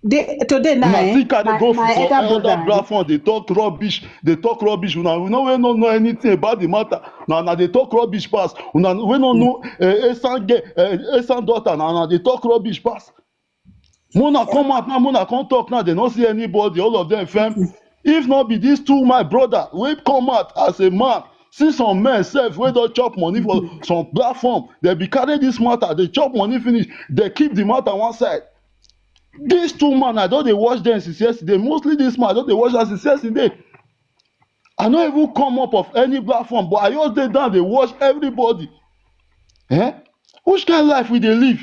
They, today now, Una eh, still carry my, go my for elder another brother, platform dey talk rubbish, dey talk rubbish. Una, we no wey no know anything about the matter. Na una dey talk rubbish pass. Una wey no know, eh, Esan ge- eh, Esan daughter, na una dey talk rubbish pass. Mona come out now, Mona come talk now. They no see anybody. All of them firm. If not be these two, my brother, wey come out as a man, see some men sef wey don chop money for some platform. They be carry this matter. They chop money finish. They keep the matter one side. These two man, I don dey watch them since yesterday. Mostly this man, I don dey watch am since yesterday. I no even come up of any platform, but I just dey down dey watch everybody. Eh? Which kind life we dey live?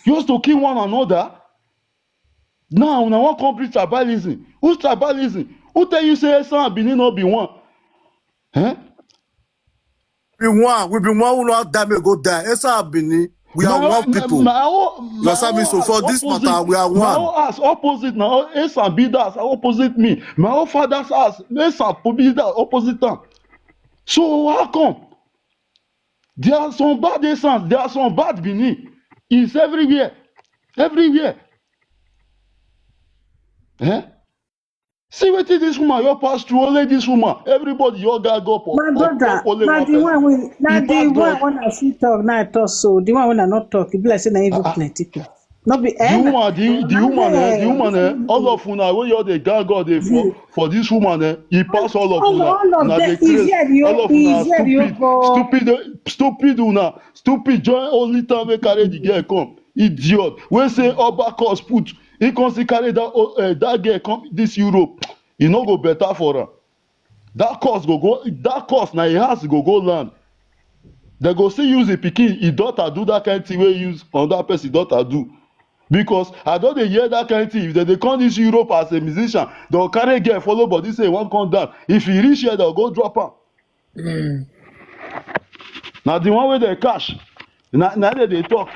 You used to kill one another. Now una wan come preach tribalism. Who's tribalism? Who tell you say Esan and Benin no be one? Eh? We be one, we be one who no dame go die. Esa Bini, we are one people. My own, You understand me? So for this matter, we are my one. Own house opposite now. Esan be that opposite me. My own father's house, Esan be that opposite am. So how come? There are some bad Esans, there are some bad Benin. It's everywhere. Everywhere. Eh? See wetin this woman, you pass through, only this woman. Everybody, you got go up. My brother, na the one wey na the one wey I fit talk, na I talk so. The one wey I not talk, e be like say na evil plenty thing. No be the woman, the, the woman, eh, the woman, eh, all of una wey you dey gang God dey for for this woman, eh, e pass all of una. Una dey craze. All of una stupid, stupid, eh, stupid una, stupid join only time wey carry the girl come. Idiot. Wey say Oba cause put, he come still carry that o- eh, that girl come this Europe. E no go better for am. That cause go go. That cause na e house go go land. They go still use the pikin, e daughter do that kind thing wey use another person daughter do. Because I don dey hear that kind thing. If they dey come this Europe as a musician, they'll carry girl follow body say e wan come down. If e reach here, they'll go drop am. Na the one wey dey cash, na na dey dey talk.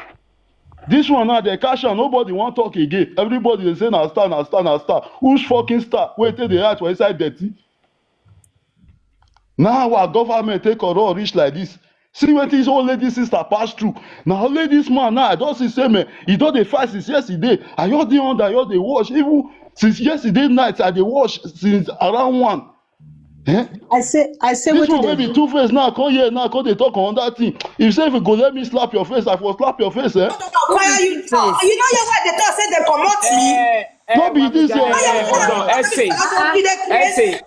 This one now dey cash am, nobody wan talk again. Everybody dey say na star, na star, na star. Who's fucking star? Wey take dey hide for inside dirty. Now our government take corrupt reach like this. See wetin this old lady sister pass through. Na only this man now I don see say, man, e don dey fight since yesterday. I just dey under, I just dey watch. Even since yesterday night, I dey watch since around one. Eh? I say, I say, This one wey be two face now, come here now, come dey talk another thing. If say if you go let me slap your face, I for slap your face, eh? Why are you talk? You know your wife dey talk say they comot me. No be this, eh, Hold on, essay, You dey create essay,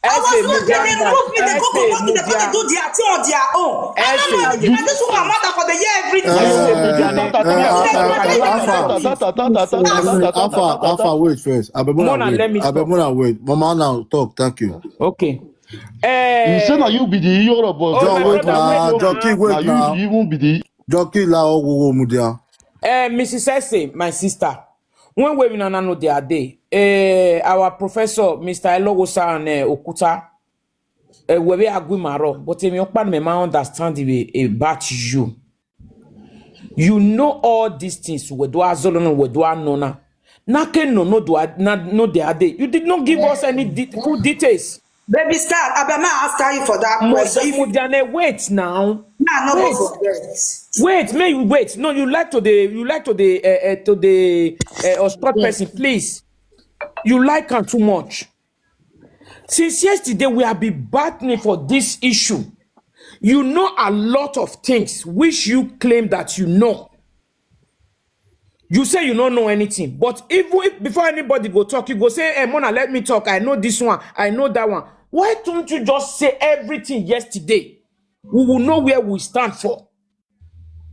I was essay, not there. They move me. They go comot me. They come dey do their thing on their own. I don't know anything. And this woman matter for the year everything. Eh, eh, eh, eh, Alpha, Alpha, Alpha, wait first. Abeg, Mona, Mona, wait. Let me Abeg, talk. Mona, wait. Mama, now talk. Thank you. Okay. You say Eh, na you be the Yoruba. Oh, John, my wait brother, now. wait, John, keep Na wait you now. You even be the John, keep la owo wo mu dia. eh, Missus Essay, my sister. When we na no the other day, eh, our professor, Mister Elowosa and eh, Okuta, eh, we be agree maro, but me open me ma understand the way about you. You know all these things. Wedua zolona, wedua nona. Nake no no dua na no de ade. You did not give us any de- full details. Baby Star, Abema asked you for that question. If Mujane, wait now. Nah, no Wait. Go forget. Wait, may you wait. No, you like to the you like to the uh, uh, to the uh, hotspot person, please. You like her too much. Since yesterday, we have been battling for this issue. You know a lot of things which you claim that you know. You say you don't know anything, but even if, before anybody go talk, you go say, "Hey, Mona, let me talk. I know this one. I know that one." Why don't you just say everything yesterday? We will know where we stand for.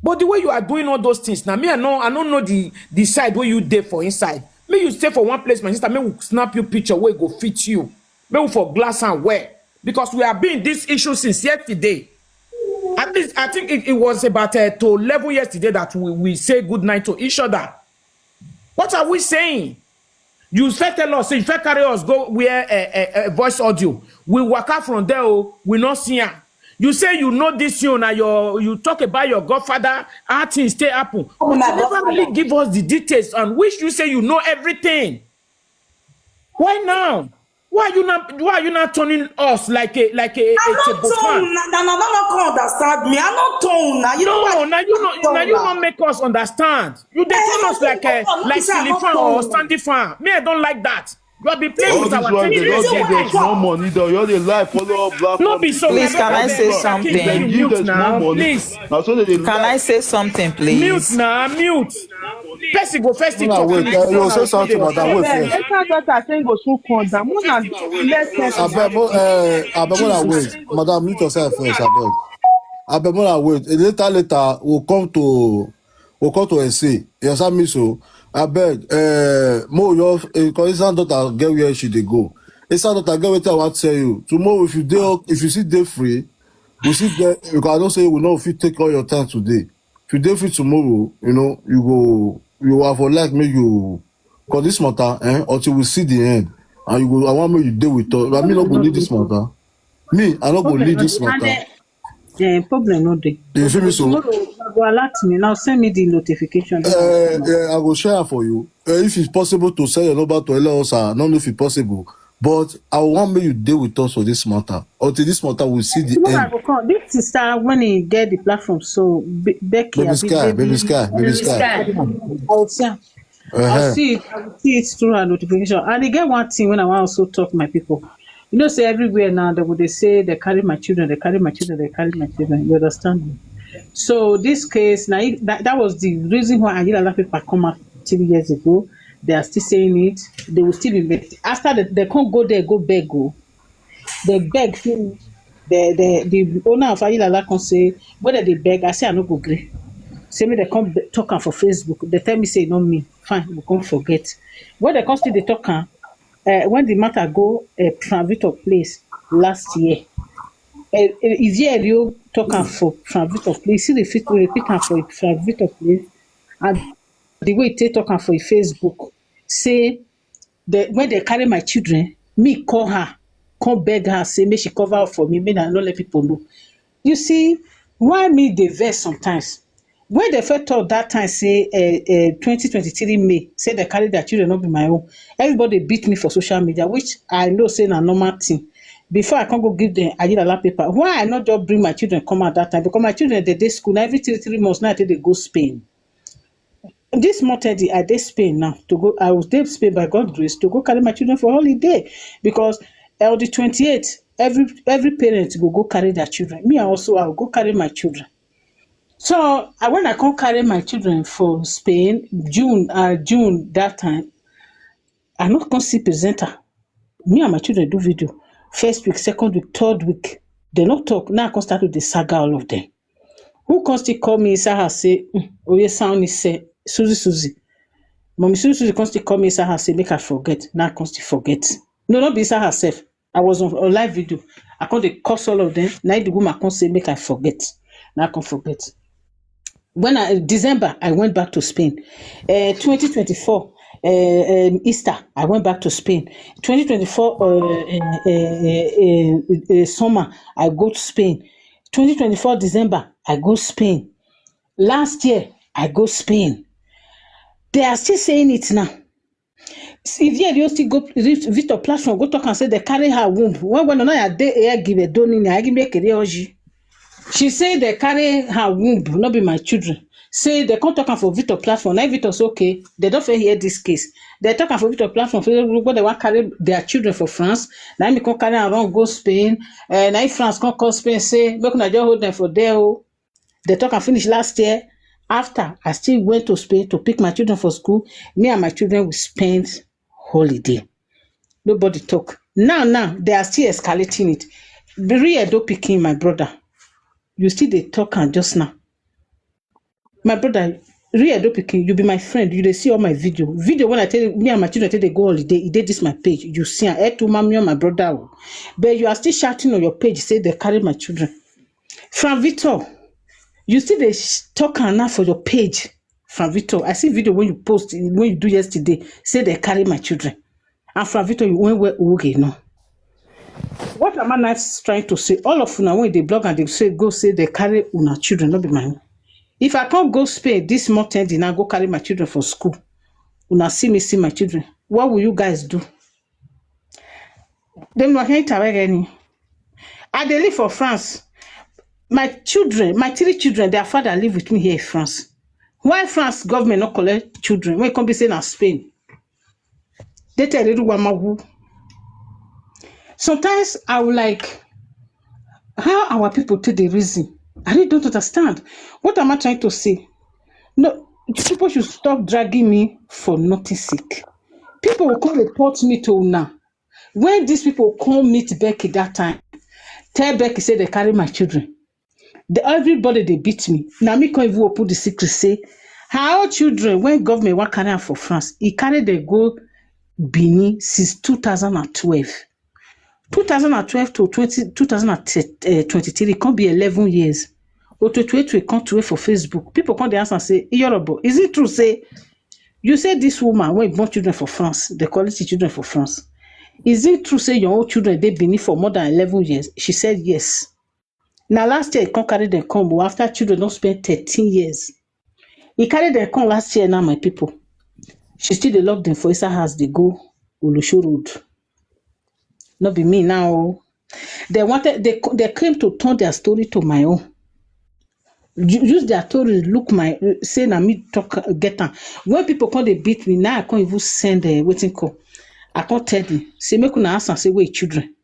But the way you are doing all those things now, me I know I don't know the the side where you there for inside. Me you stay for one place, my sister. Me will snap you picture where go fit you. Me will for glass and wear because we have been this issue since yesterday. At least I think it, it was about uh, to eleven yesterday that we, we say good night to each other. What are we saying? You first tell us, you first carry us go where a, a, a voice audio. We walk out from there, oh, we not see him. You say you know this, you now your you talk about your godfather, how things stay happen. But you never really give us the details, and which you say you know everything. Why now? Why are you not why are you not turning us like a like a, a I table don't fan? Tone. Now, now, now, no come understand me. I don't tone. Now, you know No, what? now you not now you not make us understand. You dey turn us like a No, no, like sir, silly no fan or tone. Standing fan. Me I don't like that. You have been playing All with this our one, they thinking don't all give the us more time. money. They all they lie, follow up black No be so. company. Please, can I say Abeg, something? Keep They you give mute us more now, money. please. Now so they dey Can I lie. Say something, Mute please? now, mute. Person go first thing Una talk wait. and Uh, you talk say and something, dey madam. Wait first. Later, daughter, I think go soon come down. Mona, let us. Abeg, mo- uh, abeg, mona wait. Madam, mute yourself first, abeg. Abeg, mona wait. Uh, Later, later, we'll come to we'll come to S A. You understand me? So, abeg, uh, mo your uh, inside daughter get where she dey go. Inside daughter get wetin I want to tell you. Tomorrow, if you dey, if you see day free, we see there because I don't say we know if you take all your time today. If you dey free tomorrow, you know you go you have for like make you cause this matter eh, until we see the end, and you go. I want make you dey with us. I mean, no go leave this matter. Me, I no go leave this matter. Eh, problem no dey. You feel me so? Tomorrow, you go alert me now. Send me the notification. Uh, yeah, I go share am for you. Uh, if it's possible to send your number to L L S, I don't know if it's possible. But I want make you dey with us for this matter. Until this matter, we see the Tomorrow I end. Go come. This sister, when he get the platform, so Be- Becky, Baby abi Sky, Baby, Baby Sky, Baby Sky. I will see. Am. I'll Uh-huh. See it. I will see it through her notification. And again, one thing when I want also talk, my people. You know, say everywhere now they would they say they carry my children, they carry my children, they carry my children. You understand me? So this case now it- that, that was the reason why Ayilala people come out three years ago. They are still saying it. They will still be made. After the, they can't go there, go beg, go. They beg finish. The, the, the owner of Ayilala can say, whether they beg, I say I no go gree. Say me they come be- talk am for Facebook. They tell me say no me. Fine, we can't forget. When they come still they talk am, uh, when the matter go uh, Frank Victor place last year, uh, uh, Ivierio talk am for Frank Victor place. See the fit repeat am for Frank Victor place, and the way they talk am for Facebook, say the, when they carry my children, me call her, come beg her, say make she cover up for me, make I no let people know. You see, why me dey vex sometimes? When they first talk that time, say uh, uh, twenty twenty-three May, say they carry their children, not be my own. Everybody beat me for social media, which I know say na normal thing. Before I can't go give them Ayilala paper, why I not just bring my children come out that time? Because my children they dey school now, every three three months now they go Spain. This month Eddie, I dey Spain now to go. I was there Spain by God's grace to go carry my children for holiday because on the twenty-eighth, every every parent go go carry their children. Me also, I will go carry my children. So I when I come carry my children for Spain, June, uh, June that time, I not come see presenter. Me and my children do video. First week, second week, third week, they not talk. Now I come start with the saga all of them. Who come still call me inside her say, mm, Oye sound is say, Susie, Susie. Mommy Susie, Susie come still call me inside her say, make I forget. Now I come still forget. No, not be inside herself. I was on a live video. I come dey curse all of them. Now the woman come say, make I forget. Now I come forget. When I December, I went back to Spain. Uh, twenty twenty-four uh, um, Easter, I went back to Spain. twenty twenty-four uh, uh, uh, uh, uh, summer, I go to Spain. twenty twenty-four December, I go Spain. Last year, I go Spain. They are still saying it now. If you still go reach Victor platform, go talk and say they carry her womb. When when I dey here give a donini, I give me a career oji. She say they carry her womb, not be my children. Say they come talk am for Victor platform. Now Victor say okay, they don't fit hear this case. They talk am for Victor platform. Say when they want carry their children for France, now me come carry am run go Spain. Uh, now if France come call Spain, say make una just hold them for there. Oh. They talk and finish last year. After I still went to Spain to pick my children for school, me and my children will spend holiday. Nobody talk. Now, now they are still escalating it. Real Edo picking, my brother. You still dey talk and just now. My brother, Real Edo picking, you be my friend. You dey see all my video. Video when I tell you, me and my children tell they go holiday, e dey this my page. You see, I to mommy on my brother. Oh. But you are still shouting on your page, say they carry my children. Frank Victor, you still dey sh- talk am now for your page. Frank Victor, I see video when you post when you do yesterday, say they carry my children. And Frank Victor, you went where okay no. What am I now trying to say? All of una when they blog and they say go say they carry una children, not be mine. If I can't go Spain this month ending, I go carry my children for school. Una see me see my children. What will you guys do? Dem no can tell any. I dey live for France. My children, my three children, their father live with me here in France. Why France government not collect children? When it come be say na Spain, they tell you who. Sometimes I will like how our people take the reason. I really don't understand. What am I trying to say? No, people should stop dragging me for nothing sake. People will come report me to now. When these people come meet Becky that time, tell Becky say they carry my children. The, everybody they beat me. Now me can't even open the secret. Say how children when government want carry am for France, he carry they go Benin since two thousand and twelve. two thousand and twelve to twenty, two thousand and twenty-three, it can't be eleven years. Or to twenty, it can't wait for Facebook. People come dey ask and say, Iyorobo, is it true? Say, you say this woman when born children for France, the quality children for France. Is it true? Say your own children they been for more than eleven years. She said yes. Now last year, it can't carry them come. But after children don't spend thirteen years, he carried them come last year. Now my people, she still dey lock them for inside house. They go Olosho Road. Not be me now. Oh. They wanted they they came to turn their story to my own. Use their story look my say na me talk get am. When people come they beat me now, I can't even send a waiting call. I can't tell them. Say make una ask and say wait children.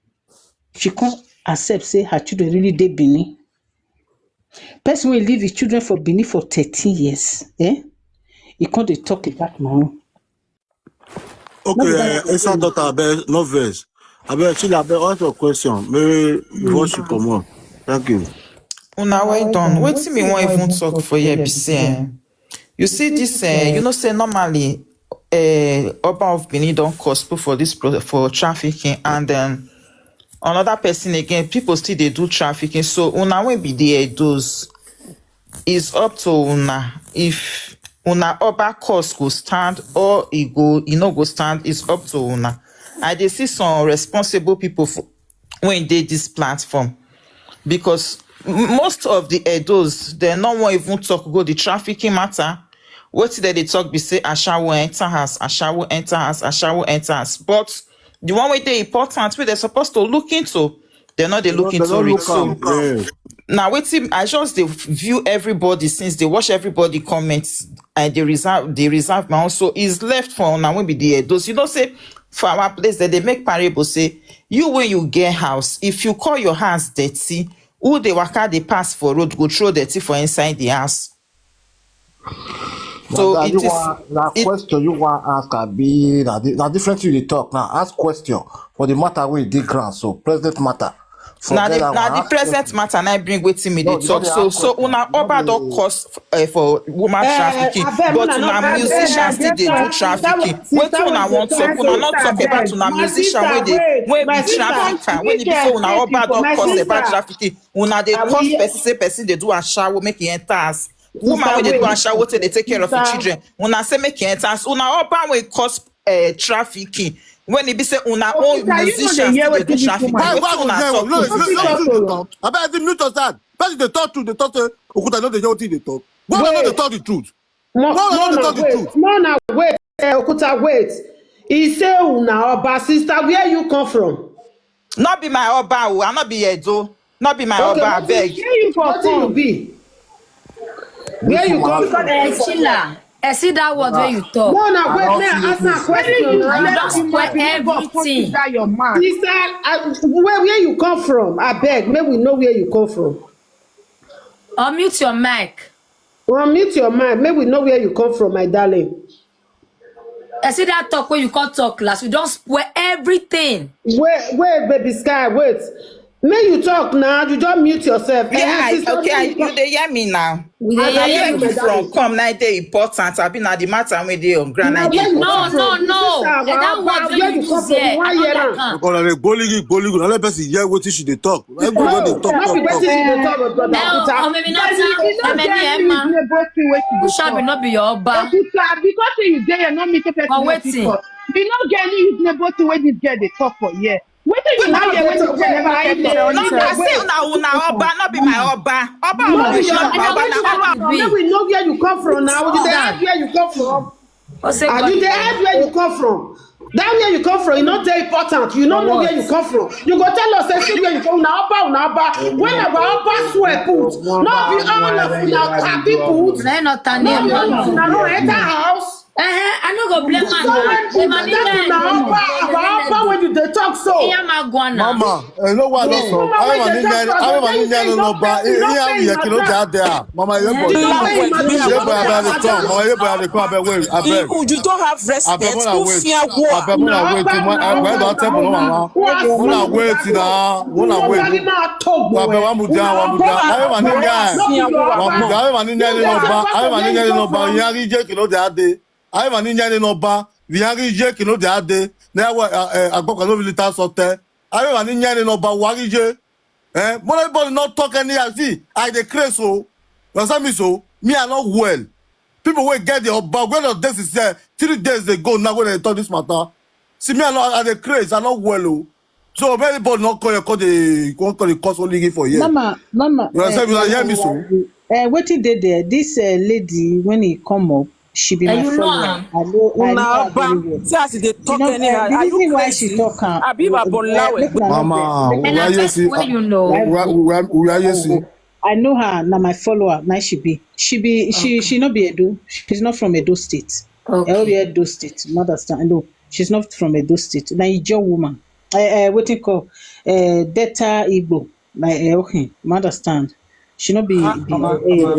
She can't accept say her children really dey Benin. Person will leave his children for Benin for thirteen years. Eh? He can't dey talk about my own. Okay, uh, Esther daughter, abeg, no vex. Abeg, Sheila, abeg, ask your question. Maybe before she come on. Thank you. Una well done. Wetin me wan even talk for here be say, eh, you see this, eh, you know say normally, eh, Oba of Benin don cause people for this pro- for trafficking, and um, another person again, people still dey do trafficking. So una wey be the Edos, is up to una if una Oba cause go stand or e go e no go stand. Is up to una. I dey see some responsible people for, when dey this platform, because m- most of the Edos they no wan even talk go the trafficking matter. Wetin dem dey talk be say ashawo enter house, ashawo enter house, ashawo enter house. But the one wey dey important wey dem suppose to look into, dem no dey look into it. So na wetin I just dey view everybody since dey watch everybody comments. I dey reserve dey reserve my own. So is left for una wey be the Edos. You know say for our place dem dey make parable say you when you get house, if you call your house dirty, who dey waka dey pass for road go throw dirty for inside the house. So it is na question you want ask abi na di- na different thing you dey talk now. Ask question for the matter wey dey ground so present matter. Na the na the present matter na bring wetin me dey talk so so una oba don cause uh, for woman uh, trafficking but una musician still dey do trafficking wetin una wan talk una no talk about una musician wey dey wey be trafficker wey be say una oba don cause about trafficking una dey cause person say person dey do ashawo make e enter house woman wey dey do ashawo take dey take care of im children una say make e enter as una all ban wey cause uh, trafficking when e be say una own musicians still dey do trafficking wetin una talk. Abeg mute us down. Person dey talk truth dey talk say Okuta no dey hear wetin dey talk. Government no dey talk the truth. More, no, no, no, talk the truth. More na wait, eh, Okuta, wait. He say una Oba, sister, where you come from? Not be my Oba, oh, I not be Edo. Not be my Oba, I beg. Where you come from? What do you be? Where you come from? Eh, Sheila, I see that word where you talk. No, no, wait, may I ask a question? You don't spoil everything. Sister, uh, where, where you come from? I beg, may we know where you come from. Unmute your mic. Unmute your mic. May we know where you come from, my darling. I see that talk where you can't talk last. You don't spoil everything. Wait, wait, baby Sky, wait. May you talk now. You don't mute yourself. Yeah, eh, sister, okay, you dey hear me now? We dey hear you. From come now, they important. I been at the matter with you on ground. No, no, no. That was where you come from. Why you? Because I dey gboligu, gboligu. Let person hear what she dey talk. Everybody dey talk, talk, talk. Now, or maybe not now. Maybe Emma. Ushabi not be your Oba. Because you dey here, no meet person. But waiting. We no get any reasonable thing wey this girl dey talk for here. Wetin you like wey this girl never tell you? No, I say una, una Oba, not be my Oba. Oba, no be your Oba, na Oba. Make we know where you come from now. You dey hide where you come from. And you dey hide where you come from. That where you come from, you no dey important. You no know where you come from. You go tell us say see where you come. Na Oba, na Oba. When our Oba swear put, no be all of una Okabi put. No be all of una no enter house. Eh, I no go blame man. So when you dey talk, na Oba, our Oba when you dey talk so. Mama, you know what I saw? I have an Indian, I have an Indian no Oba. He have here, you know that there. Mama, you boy. You boy, I dey come. Mama, you boy, I dey come. Abeg, wait, abeg. You don't have respect. Abeg, una wait. Abeg, una wait. Why don't tell me, mama? Una wait now. Una wait. Abeg, wa mu dia, wa mu dia. I have an Indian. Wa mu dia. I have an Indian no Oba. I have an Indian no Oba. Yari je kino de ade. I have an Indian no Oba. Yari je kino de ade. Na wa agboko no really ta so te. I have an Indian no Oba. Wari je. Eh, but everybody not talk anyhow. See, I dey craze so. You understand me so? Me, I not well. People wey get the Oba, when of this is there, three days ago now when they talk this matter. See, me, I not, I dey craze, I not well. Oh. So, everybody not call your call the, call the cause only for here. Mama, mama. You understand me? You hear me so? Uh, wetin dey there? This uh, lady, when he come up, she be my friend. I know, I know her very well. See as they talk anyhow. The reason why she talk am, abi Babolawe. Mama, where you see? Where, where, where you see? I know her. Na my follower. Na she be. She be. She. She not be Edo. She's not from Edo State. Okay. Edo State. Mother stand. No, she's not from Edo State. Na Ijo woman. Uh, uh, wetin call? Uh, Delta Igbo. Like, eh, okay, I understand. She not be. She talk, talk anyhow.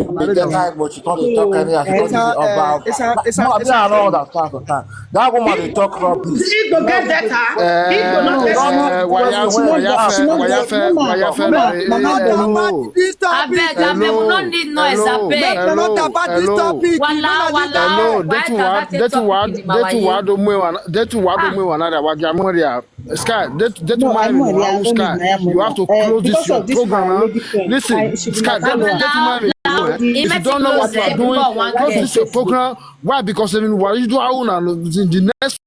She talk the Oba. That woman dey talk rubbish. He go get better. He go not get better. Abeg, abeg, we no need noise, abeg. Hello, hello. Wala, wala. Hello, detu wa, detu wa, detu wa do me wana, detu wa do me wana da wa jamuria. Sky, that, that no, woman, I know, I know, Sky, I know, you have to uh, close this your program now. Listen, Sky, that, that woman, if you don't know what you are doing, close this your program. Why? Because I mean, what you do, I wanna in the next